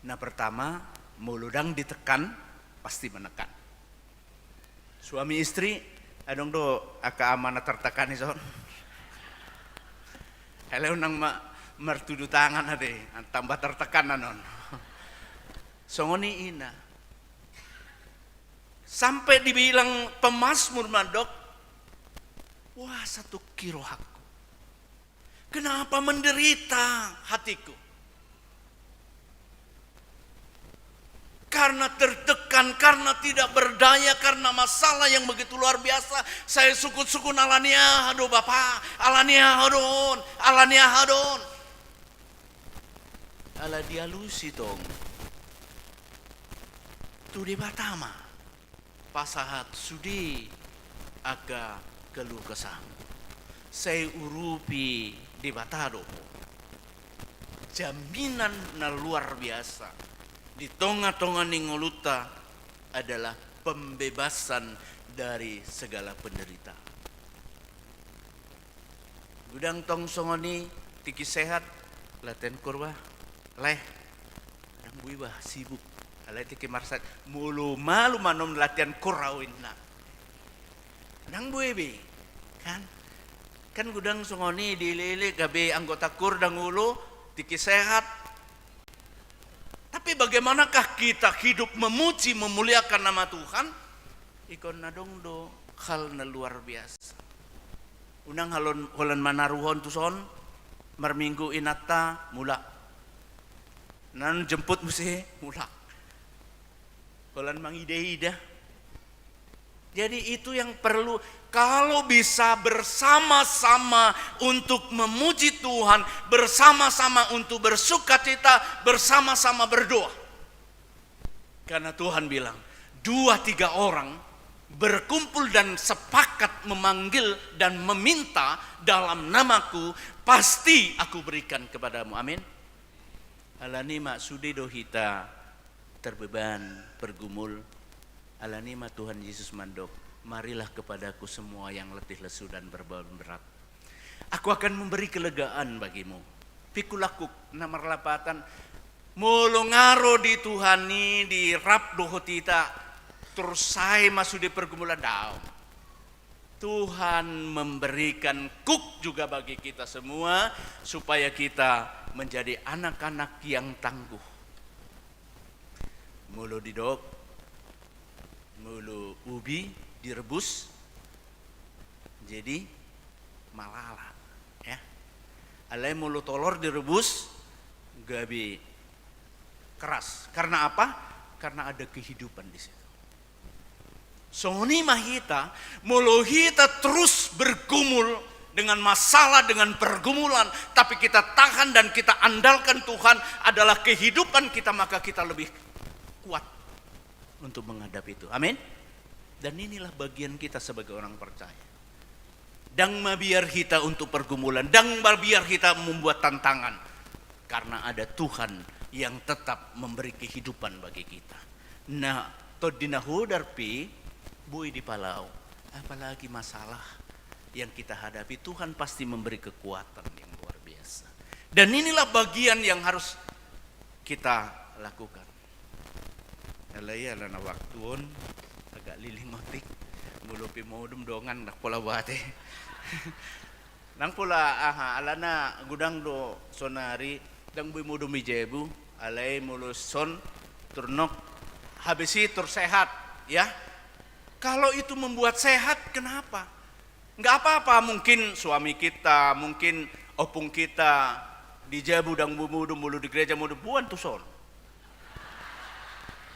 Na pertama, molo ndang ditekan, pasti menekan. Suami istri, adong do angka ama na tertekan dison. Halo, unang ma martudu tangan ate, tambah tertekan annon. Songon i ina. Sampai dibilang pemazmur mandok, "Puasa tungki rohangku. Kenapa menderita hatiku? Karena tertekan, karena tidak berdaya, karena masalah yang begitu luar biasa. Sai sungkun-sungkun, ala ni aha do, Bapa, ala ni aha do on, ala ni aha do on." Ala dialusi tong tu Debata ma pasahat sude angka keluh kesahmu. Sai urupi Debata do ho. Jaminan na luar biasa di tonga-tonga ni ngolunta adalah pembebasan dari segala penderitaan. Godang tong songon i, tingki sehat, latihan khorwah, leh. Ndang boi bah, sibuk. Alai tingki marsak, molo malum anom latihan khorwah inna. Ndang boi be, kan? Kan godang songon i, dielek-elek gabe anggota khor ndang olo, tingki sehat. Tapi bagaimanakah kita hidup memuji, memuliakan nama Tuhan? Ingkon adong do hal na luar biasa. Unang halon, holan manaruhon tuson, marminggu inanta, mulak. Naeng jemput muse, mulak. Holan mangida-ida. Jadi itu yang perlu, kalau bisa bersama-sama untuk memuji Tuhan, bersama-sama untuk bersukacita, bersama-sama berdoa. Karena Tuhan bilang, dua tiga orang berkumpul dan sepakat memanggil dan meminta dalam namaku, pasti aku berikan kepadamu. Amin. Alani ma sude do hita terbeban, bergumul. Alani ma Tuhan Yesus mandok, marilah kepadaku semua yang letih lesu dan berbeban berat. Aku akan memberi kelegaan bagimu. Pikul aku na marlapatan, molo nga ro di Tuhan i, di rap dohot hita, terus sai ma sude pergumulan, daong. Tuhan memberikan kuk juga bagi kita semua, supaya kita menjadi anak-anak yang tangguh. Molo didok, molo ubi direbus, jadi malala, ya. Alai molo tolor direbus, gabe keras. Karena apa? Karena ada kehidupan di situ. Songon i ma hita, molo hita terus bergumul dengan masalah, dengan pergumulan, tapi kita tahan dan kita andalkan Tuhan adalah kehidupan kita, maka kita lebih kuat untuk menghadapi itu. Amin. Dan inilah bagian kita sebagai orang percaya. Ndang mabiar hita untuk pergumulan, ndang mabiar hita membuat tantangan. Karena ada Tuhan yang tetap memberi kehidupan bagi kita. Nah, tondi na hodar pe boi dipalao. Apalagi masalah yang kita hadapi, Tuhan pasti memberi kekuatan yang luar biasa. Dan inilah bagian yang harus kita lakukan. Alai ala na waktu on agak liling otik, molo pe modom dongan ndang pola boate. Ndang pola aha, alana godang do sonari, ndang boi modom i jabu, alai molo son turnok habis i tur sehat, ya. Kalau itu membuat sehat, kenapa? Nggak apa-apa, mungkin suami kita, mungkin opung kita di jabu ndang boi modom, molo di gereja modom, boan tuson.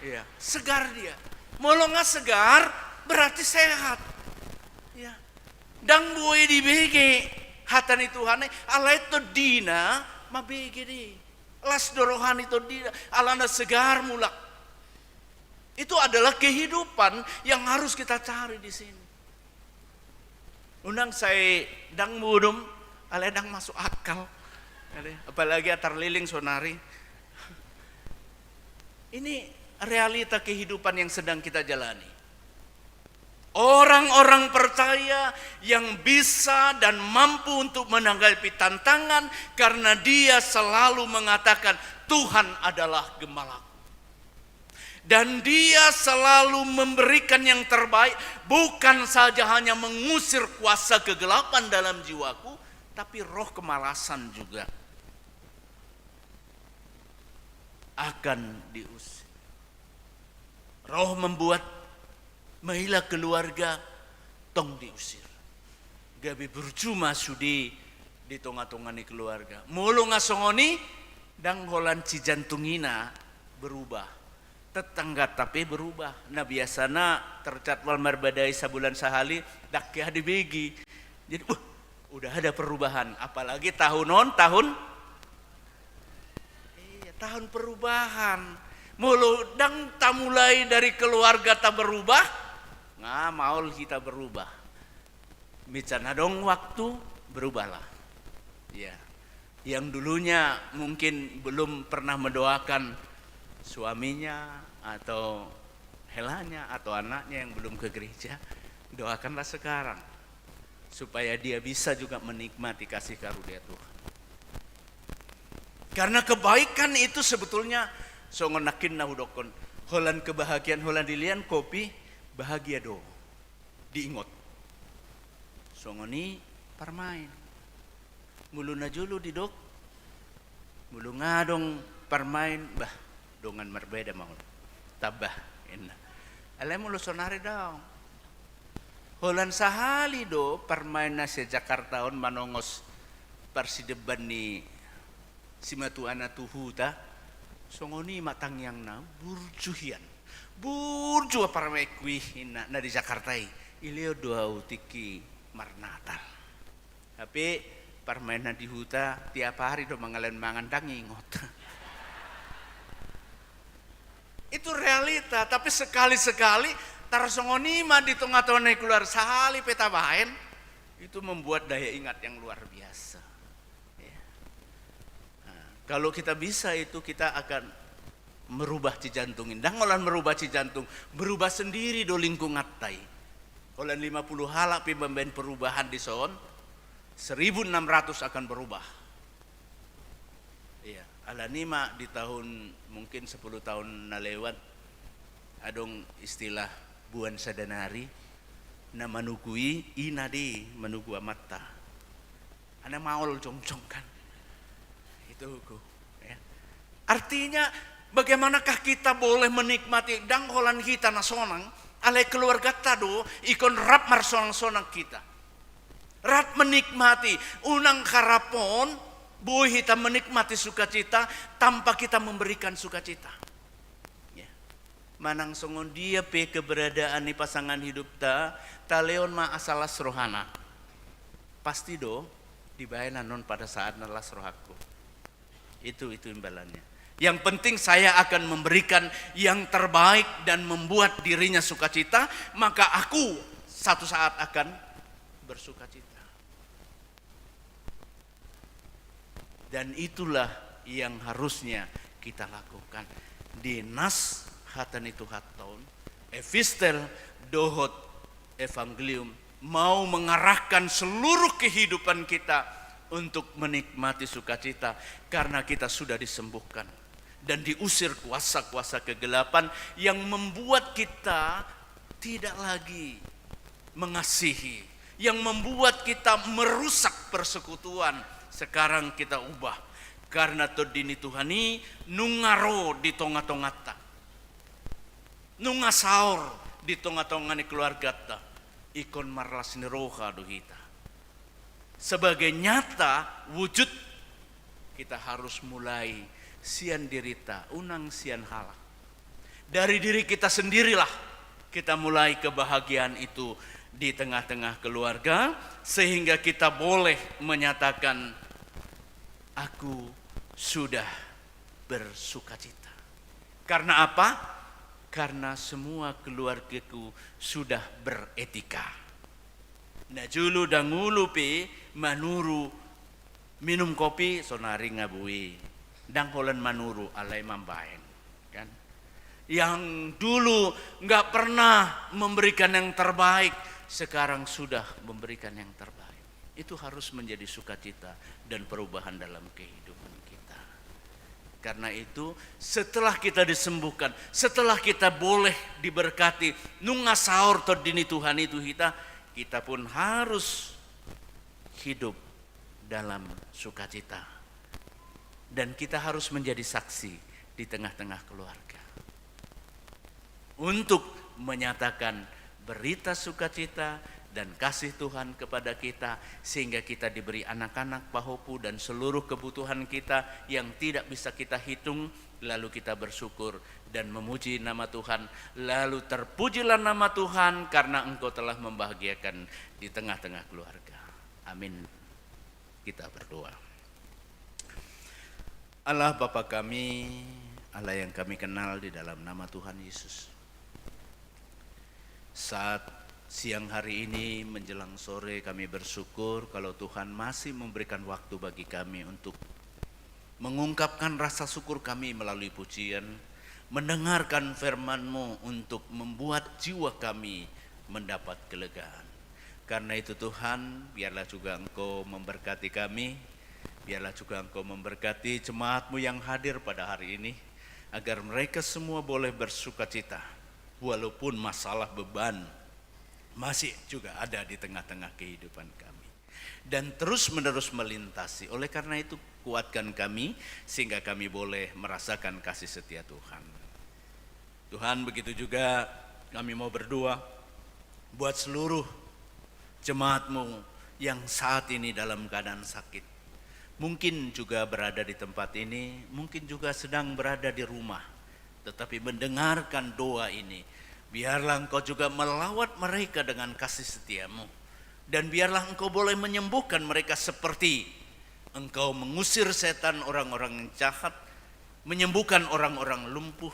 Iya, segar dia. Molo nga segar, berarti sehat. Iya. Ndang boi dibege hata ni Tuhan i, alai tondina mambege do i. Las do roha ni tondina, alana segar mulak. Itu adalah kehidupan yang harus kita cari di sini. Unang sai ndang modom, alai ndang masuk akal. Apalagi atar liling sonari. Ini realita kehidupan yang sedang kita jalani. Orang-orang percaya yang bisa dan mampu untuk menanggapi tantangan karena dia selalu mengatakan, "Tuhan adalah gembalaku." Dan Dia selalu memberikan yang terbaik, bukan saja hanya mengusir kuasa kegelapan dalam jiwaku, tapi roh kemalasan juga akan diusir. Roh membuat maila keluarga tong diusir. Gabe burju ma sude di tonga-tonga ni keluarga. Molo nga songon i, ndang holan si jantung i na berubah. Tetanggata pe berubah. Na biasana terjadwal marbadai sabulan sahali, ndang hea dibege. Jadi, wah, udah ada perubahan. Apalagi tahun on, tahun, iya, Tahun perubahan. Molo ndang tamulai dari keluargata berubah, nga maol hita berubah. Molo adong waktu, berubahlah. Ya. Yang dulunya mungkin belum pernah mendoakan suaminya atau helanya atau anaknya yang belum ke gereja, doakanlah sekarang supaya dia bisa juga menikmati kasih karunia Tuhan. Karena kebaikan itu sebetulnya songon nangkin na hudokkon, holan kebahagiaan, holan dilehon kopi, bahagia do, diingot. Songon i parmaen. Molo na jolo didok, molo nga adong parmaen, bah, dongan marbeda ma on. Tamba, inna. Alai molo sonari daong. Holan sahali do parmaen na se-Jakarta on manongos parsideban ni simatuana tu huta, songon i ma tangiangna, burju hian. Burju parmaenku i, inna, na di Jakarta i. Dilehon do au tingki marnatal. Hape parmaen na di huta tiap ari do mangalehon mangan, ndang ingot. Itu realita, tapi sekali-sekali tarsongon i ma di tonga-tonga ni keluarga, sahali pe tabaen, itu membuat daya ingat yang luar biasa. Ya. Nah, kalau kita bisa itu, kita akan merubah Cijantung ini. Ndang holan merubah Cijantung, berubah sendiri do lingkunganta i. Holan lima puluh halak pe mambaen perubahan dison, seribu enam ratus akan berubah. Iya, alani ma di tahun, mungkin sepuluh tahun na lewat, adong istilah buan sadanari, na manugu i, ina do i manugu amanta. Ana maol jongjong kan. Itu hukum, ya. Artinya, bagaimanakah kita boleh menikmati, ndang holan hita na sonang, alai keluargata do ingkon rap marsonang-sonang hita. Rap menikmati, unang harapon boi hita menikmati sukacita tanpa kita memberikan sukacita. Ya. Manang songon dia pe keberadaan ni pasangan hidupta, talehon ma asa las rohana. Pasti do dibaen annon pada saat na las rohangku. Itu, itu imbalannya. Yang penting saya akan memberikan yang terbaik dan membuat dirinya sukacita, maka aku satu saat akan bersukacita. Dan itulah yang harusnya kita lakukan. Di nas hata ni Tuhanta on, epistel dohot evangelium mau mengarahkan seluruh kehidupan kita untuk menikmati sukacita karena kita sudah disembuhkan dan diusir kuasa-kuasa kegelapan yang membuat kita tidak lagi mengasihi, yang membuat kita merusak persekutuan. Sekarang kita ubah, karena Tondi ni Tuhan i nunga ro di tonga-tonganta, nunga saor di tonga-tonga ni keluarganta. Ingkon marlas ni roha do hita. Sebagai nyata wujud, kita harus mulai sian dirita, unang sian halak. Dari diri kita sendirilah kita mulai kebahagiaan itu di tengah-tengah keluarga, sehingga kita boleh menyatakan, "Aku sudah bersukacita." Karena apa? Karena semua keluargaku sudah beretika. Na jolo dangolu pe manuru minum kopi, sonari nga boi. Ndang holan manuru, alai mambaen. Kan? Yang dulu nggak pernah memberikan yang terbaik, sekarang sudah memberikan yang terbaik. Itu harus menjadi sukacita dan perubahan dalam kehidupan kita. Karena itu, setelah kita disembuhkan, setelah kita boleh diberkati, nunga saor Tondi ni Tuhan i tu hita, kita pun harus hidup dalam sukacita. Dan kita harus menjadi saksi di tengah-tengah keluarga untuk menyatakan berita sukacita dan kasih Tuhan kepada kita, sehingga kita diberi anak-anak, pahompu, dan seluruh kebutuhan kita yang tidak bisa kita hitung, lalu kita bersyukur dan memuji nama Tuhan, lalu terpujilah nama Tuhan karena Engkau telah membahagiakan di tengah-tengah keluarga. Amin. Kita berdoa. Allah Bapa kami, Allah yang kami kenal di dalam nama Tuhan Yesus. Saat siang hari ini menjelang sore, kami bersyukur kalau Tuhan masih memberikan waktu bagi kami untuk mengungkapkan rasa syukur kami melalui pujian, mendengarkan firman-Mu untuk membuat jiwa kami mendapat kelegaan. Karena itu Tuhan, biarlah juga Engkau memberkati kami, biarlah juga Engkau memberkati jemaat-Mu yang hadir pada hari ini, agar mereka semua boleh bersukacita, walaupun masalah beban masih juga ada di tengah-tengah kehidupan kami. Dan terus-menerus melintasi. Oleh karena itu, kuatkan kami, sehingga kami boleh merasakan kasih setia Tuhan. Tuhan, begitu juga kami mau berdoa buat seluruh jemaat-Mu yang saat ini dalam keadaan sakit. Mungkin juga berada di tempat ini, mungkin juga sedang berada di rumah, tetapi mendengarkan doa ini. Biarlah Engkau juga melawat mereka dengan kasih setia-Mu. Dan biarlah Engkau boleh menyembuhkan mereka seperti Engkau mengusir setan, orang-orang yang jahat, menyembuhkan orang-orang lumpuh,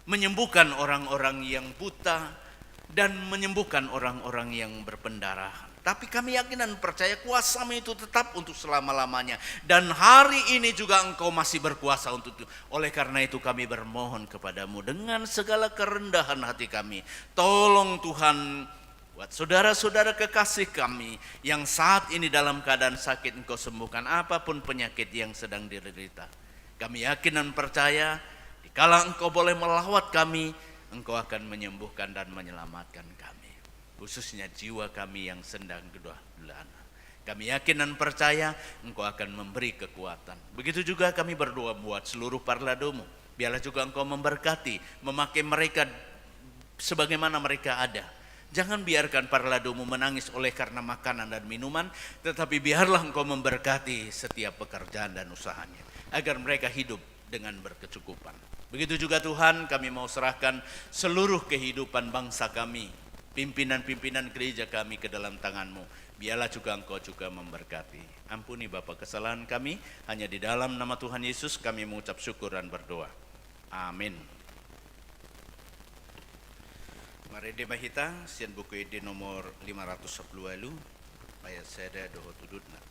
menyembuhkan orang-orang yang buta, dan menyembuhkan orang-orang yang berpendarahan. Tapi kami yakin dan percaya kuasa-Mu itu tetap untuk selama-lamanya. Dan hari ini juga Engkau masih berkuasa untuk itu. Oleh karena itu kami bermohon kepada-Mu dengan segala kerendahan hati kami. Tolong Tuhan, buat saudara-saudara kekasih kami yang saat ini dalam keadaan sakit, Engkau sembuhkan apapun penyakit yang sedang diderita. Kami yakin dan percaya, dikala Engkau boleh melawat kami, Engkau akan menyembuhkan dan menyelamatkan kami. Khususnya jiwa kami yang sedang gundah gulana. Kami yakin dan percaya Engkau akan memberi kekuatan. Begitu juga kami berdoa buat seluruh parlado-Mu. Biarlah juga Engkau memberkati, memakai mereka sebagaimana mereka ada. Jangan biarkan parlado-Mu menangis oleh karena makanan dan minuman, tetapi biarlah Engkau memberkati setiap pekerjaan dan usahanya, agar mereka hidup dengan berkecukupan. Begitu juga Tuhan, kami mau serahkan seluruh kehidupan bangsa kami, pimpinan-pimpinan gereja kami ke dalam tangan-Mu. Biarlah juga Engkau juga memberkati. Ampuni Bapa kesalahan kami, hanya di dalam nama Tuhan Yesus kami mengucap syukur dan berdoa. Amin. Marende ma hita sian Buku Ende nomor lima ratus sapuluh ualu, ayat sada dohot udutna.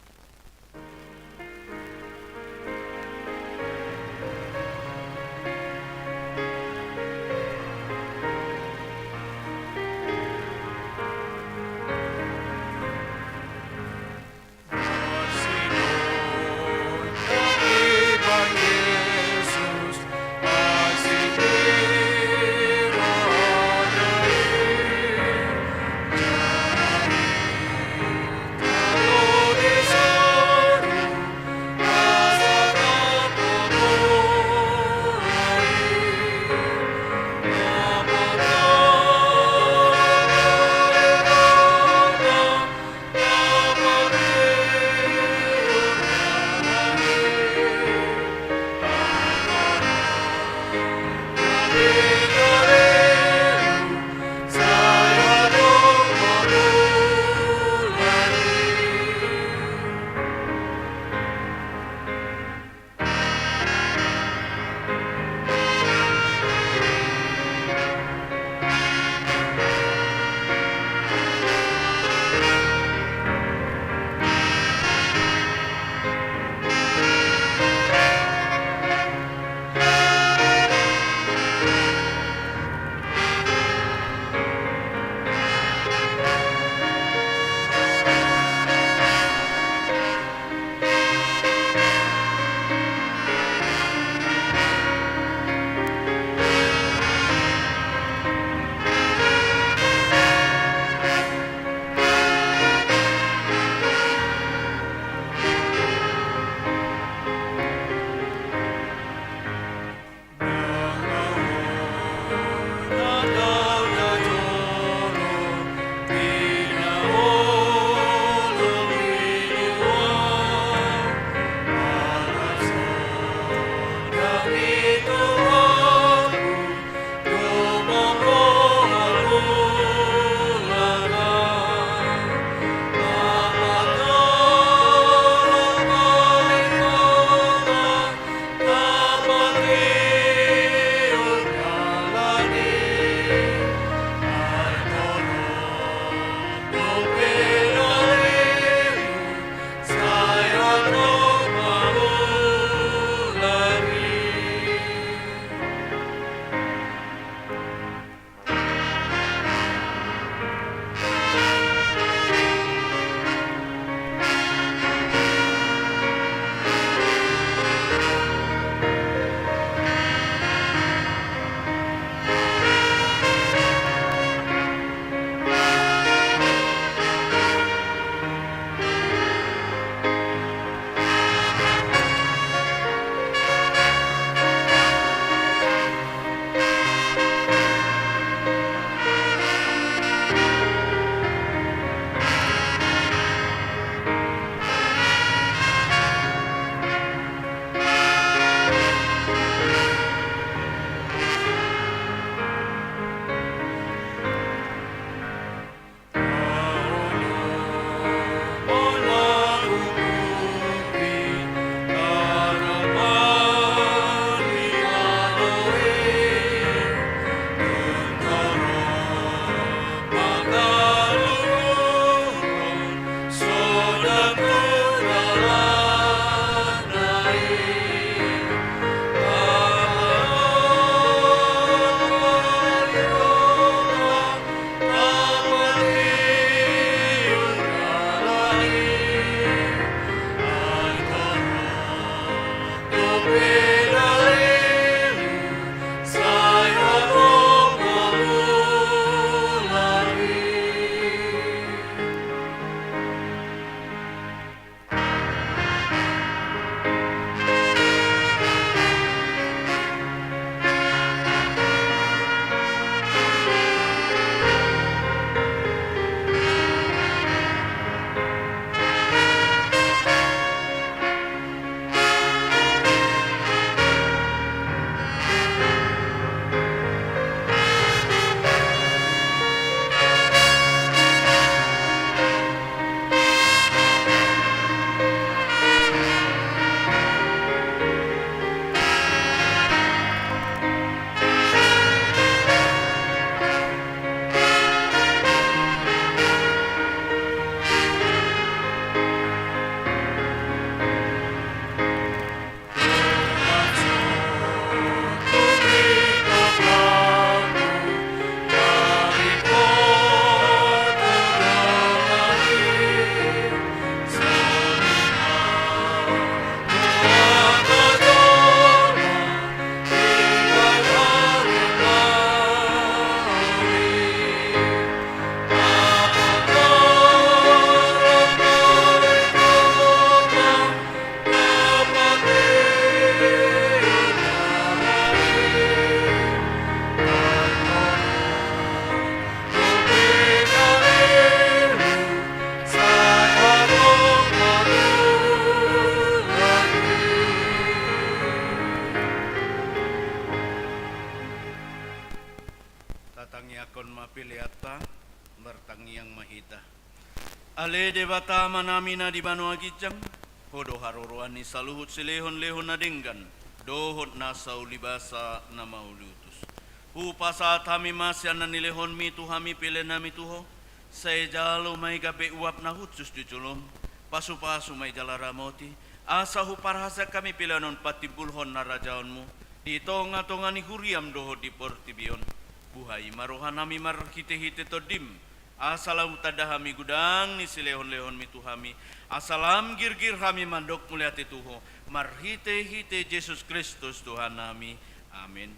Debata Amanami na di banua ginjang, Ho do haroroan ni saluhut silehonlehon na denggan dohot nasa ulibasa na mauliutus. Hupasahat hami ma sian na nilehonMi tu hami peleanNami tu Ho. Sai jalo ma i gabe uap na hushus di jolom. Pasupasu ma i jala ramoti, asa huparhaseang hami pelean on patimbulhon harajaonMu di tongatonga ni huriaM dohot di portibi on. Buhai ma rohanami marhitehite TondiM, asa lam tanda hami godang ni silehonlehonMi tu hami, asa lam girgir hami mandok mauliate tu Ho, marhitehite Jesus Kristus Tuhannami. Amen.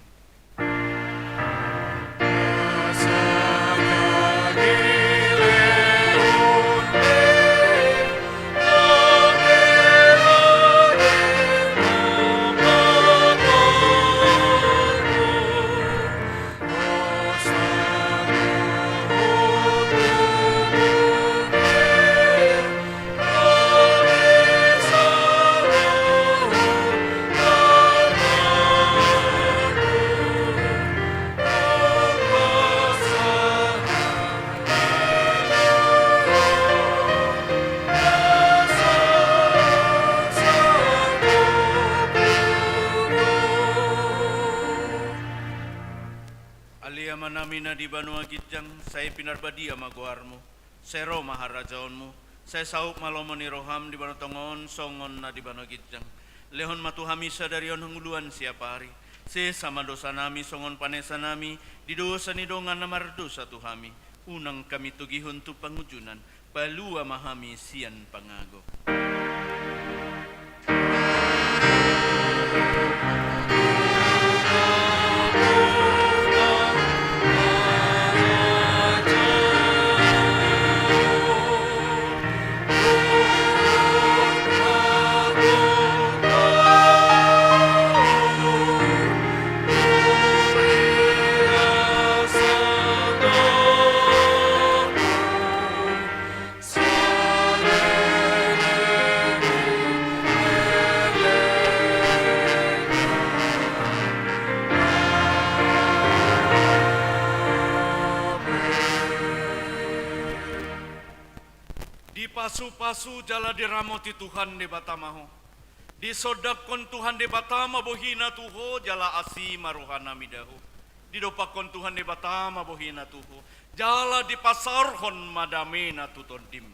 Ale Amanami na di banua ginjang, sai pinarbadia ma goarMu. Sai ro ma harajaonMu. Sai saut ma lomo ni rohaM di banua tonga on songon na di banua ginjang. Lehon ma tu hami sadari on hangoluan siapari. Sesa ma dosanami songon panesanami di dosa ni dongan na mardosa tu hami. Unang hami togihon tu pangunjunan. Palua ma hami sian pangago. Dipasupasu jala diramoti Tuhan Debata ma ho. Disondangkon Tuhan Debata ma bohiNa tu ho jala asi ma rohanami da ho. Didompakkon Tuhan Debata ma bohiNa tu ho, jala dipasaorhon ma dameNa tu tondim.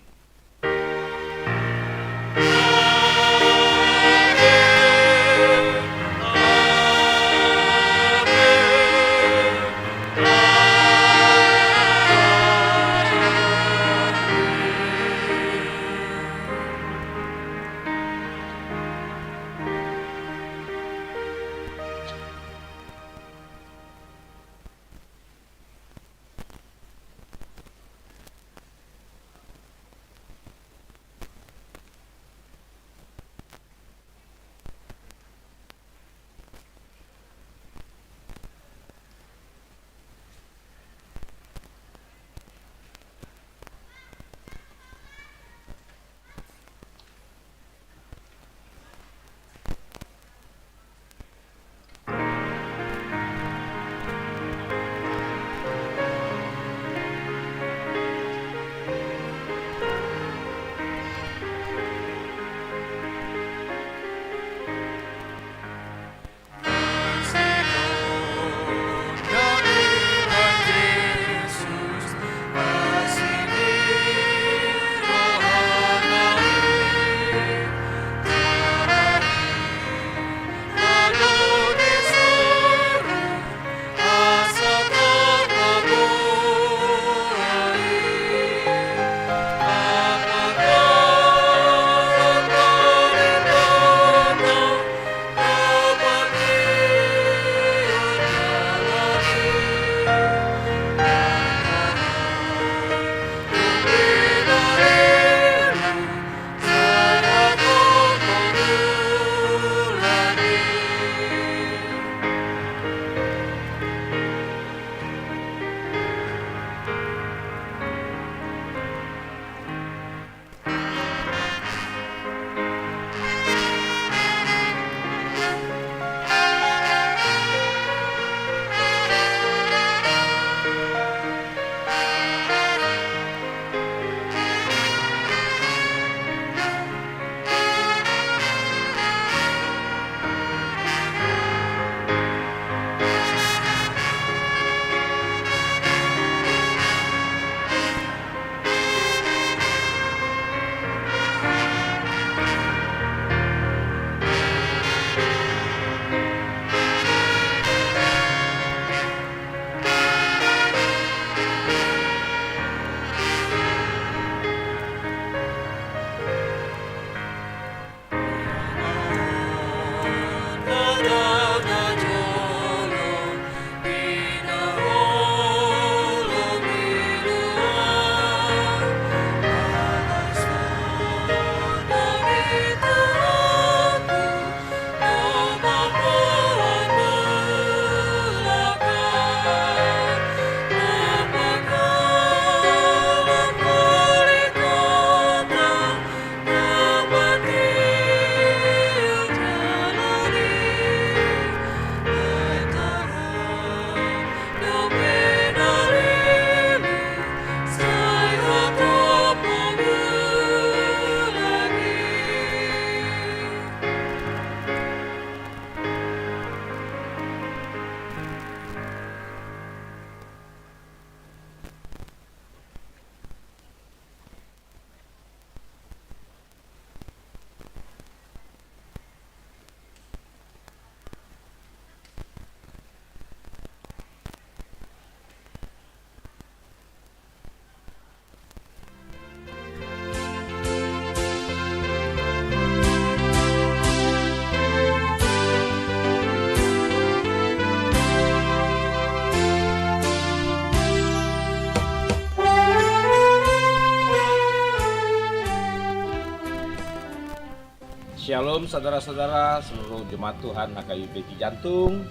Shalom saudara-saudara seluruh jemaat Tuhan H K B P Cijantung.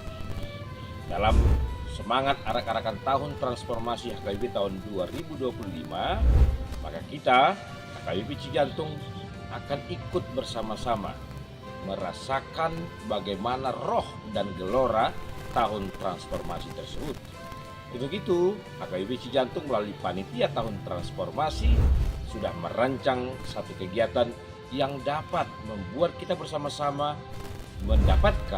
Dalam semangat arak-arakan tahun transformasi H K B P tahun dua ribu dua puluh lima, maka kita H K B P Cijantung akan ikut bersama-sama merasakan bagaimana roh dan gelora tahun transformasi tersebut. Untuk itu, H K B P Cijantung melalui panitia tahun transformasi sudah merancang satu kegiatan yang dapat membuat kita bersama-sama mendapatkan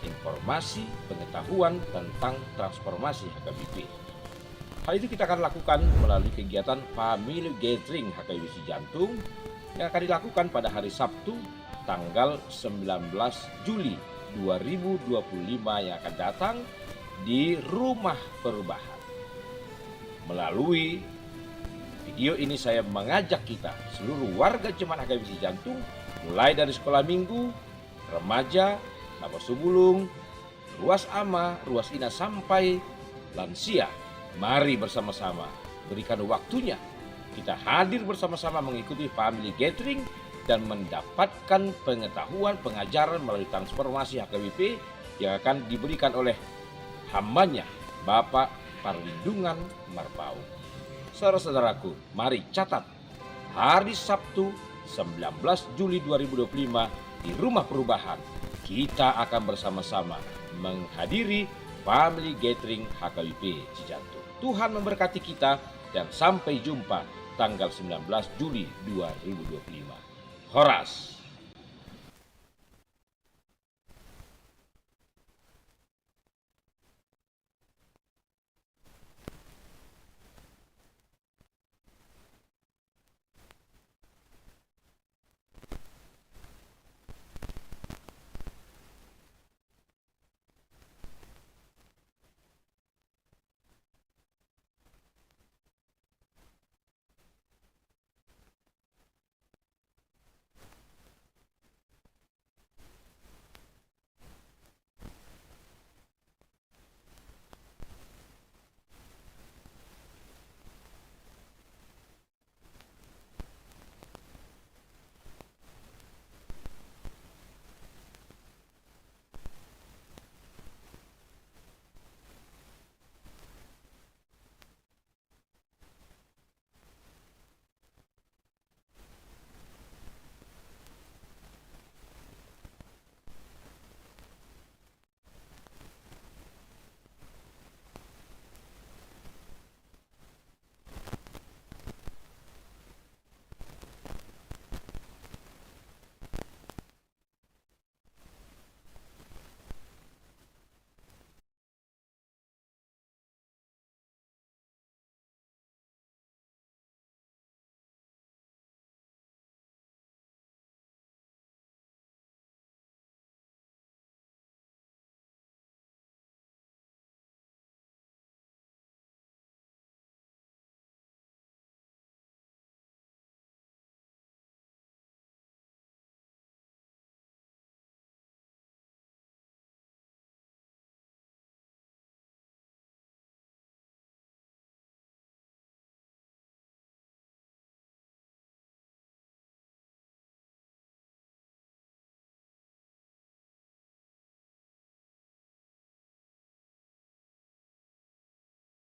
informasi, pengetahuan tentang transformasi H K B P. Hal itu kita akan lakukan melalui kegiatan Family Gathering H K B P Cijantung yang akan dilakukan pada hari Sabtu, tanggal sembilan belas Juli dua ribu dua puluh lima yang akan datang di Rumah Perubahan. Melalui video ini, saya mengajak kita, seluruh warga jemaat H K B P Cijantung, mulai dari sekolah minggu, remaja, na porsubulung, ruas ama, ruas ina, sampai lansia. Mari bersama-sama berikan waktunya. Kita hadir bersama-sama mengikuti Family Gathering dan mendapatkan pengetahuan, pengajaran melalui transformasi H K B P yang akan diberikan oleh hambanya, Bapak Parlindungan Marpaung. Saudara-saudaraku, mari catat, hari Sabtu, sembilan belas Juli dua ribu dua puluh lima, di Rumah Perubahan, kita akan bersama-sama menghadiri Family Gathering H K B P Cijantung. Tuhan memberkati kita, dan sampai jumpa tanggal sembilan belas Juli dua ribu dua puluh lima. Horas.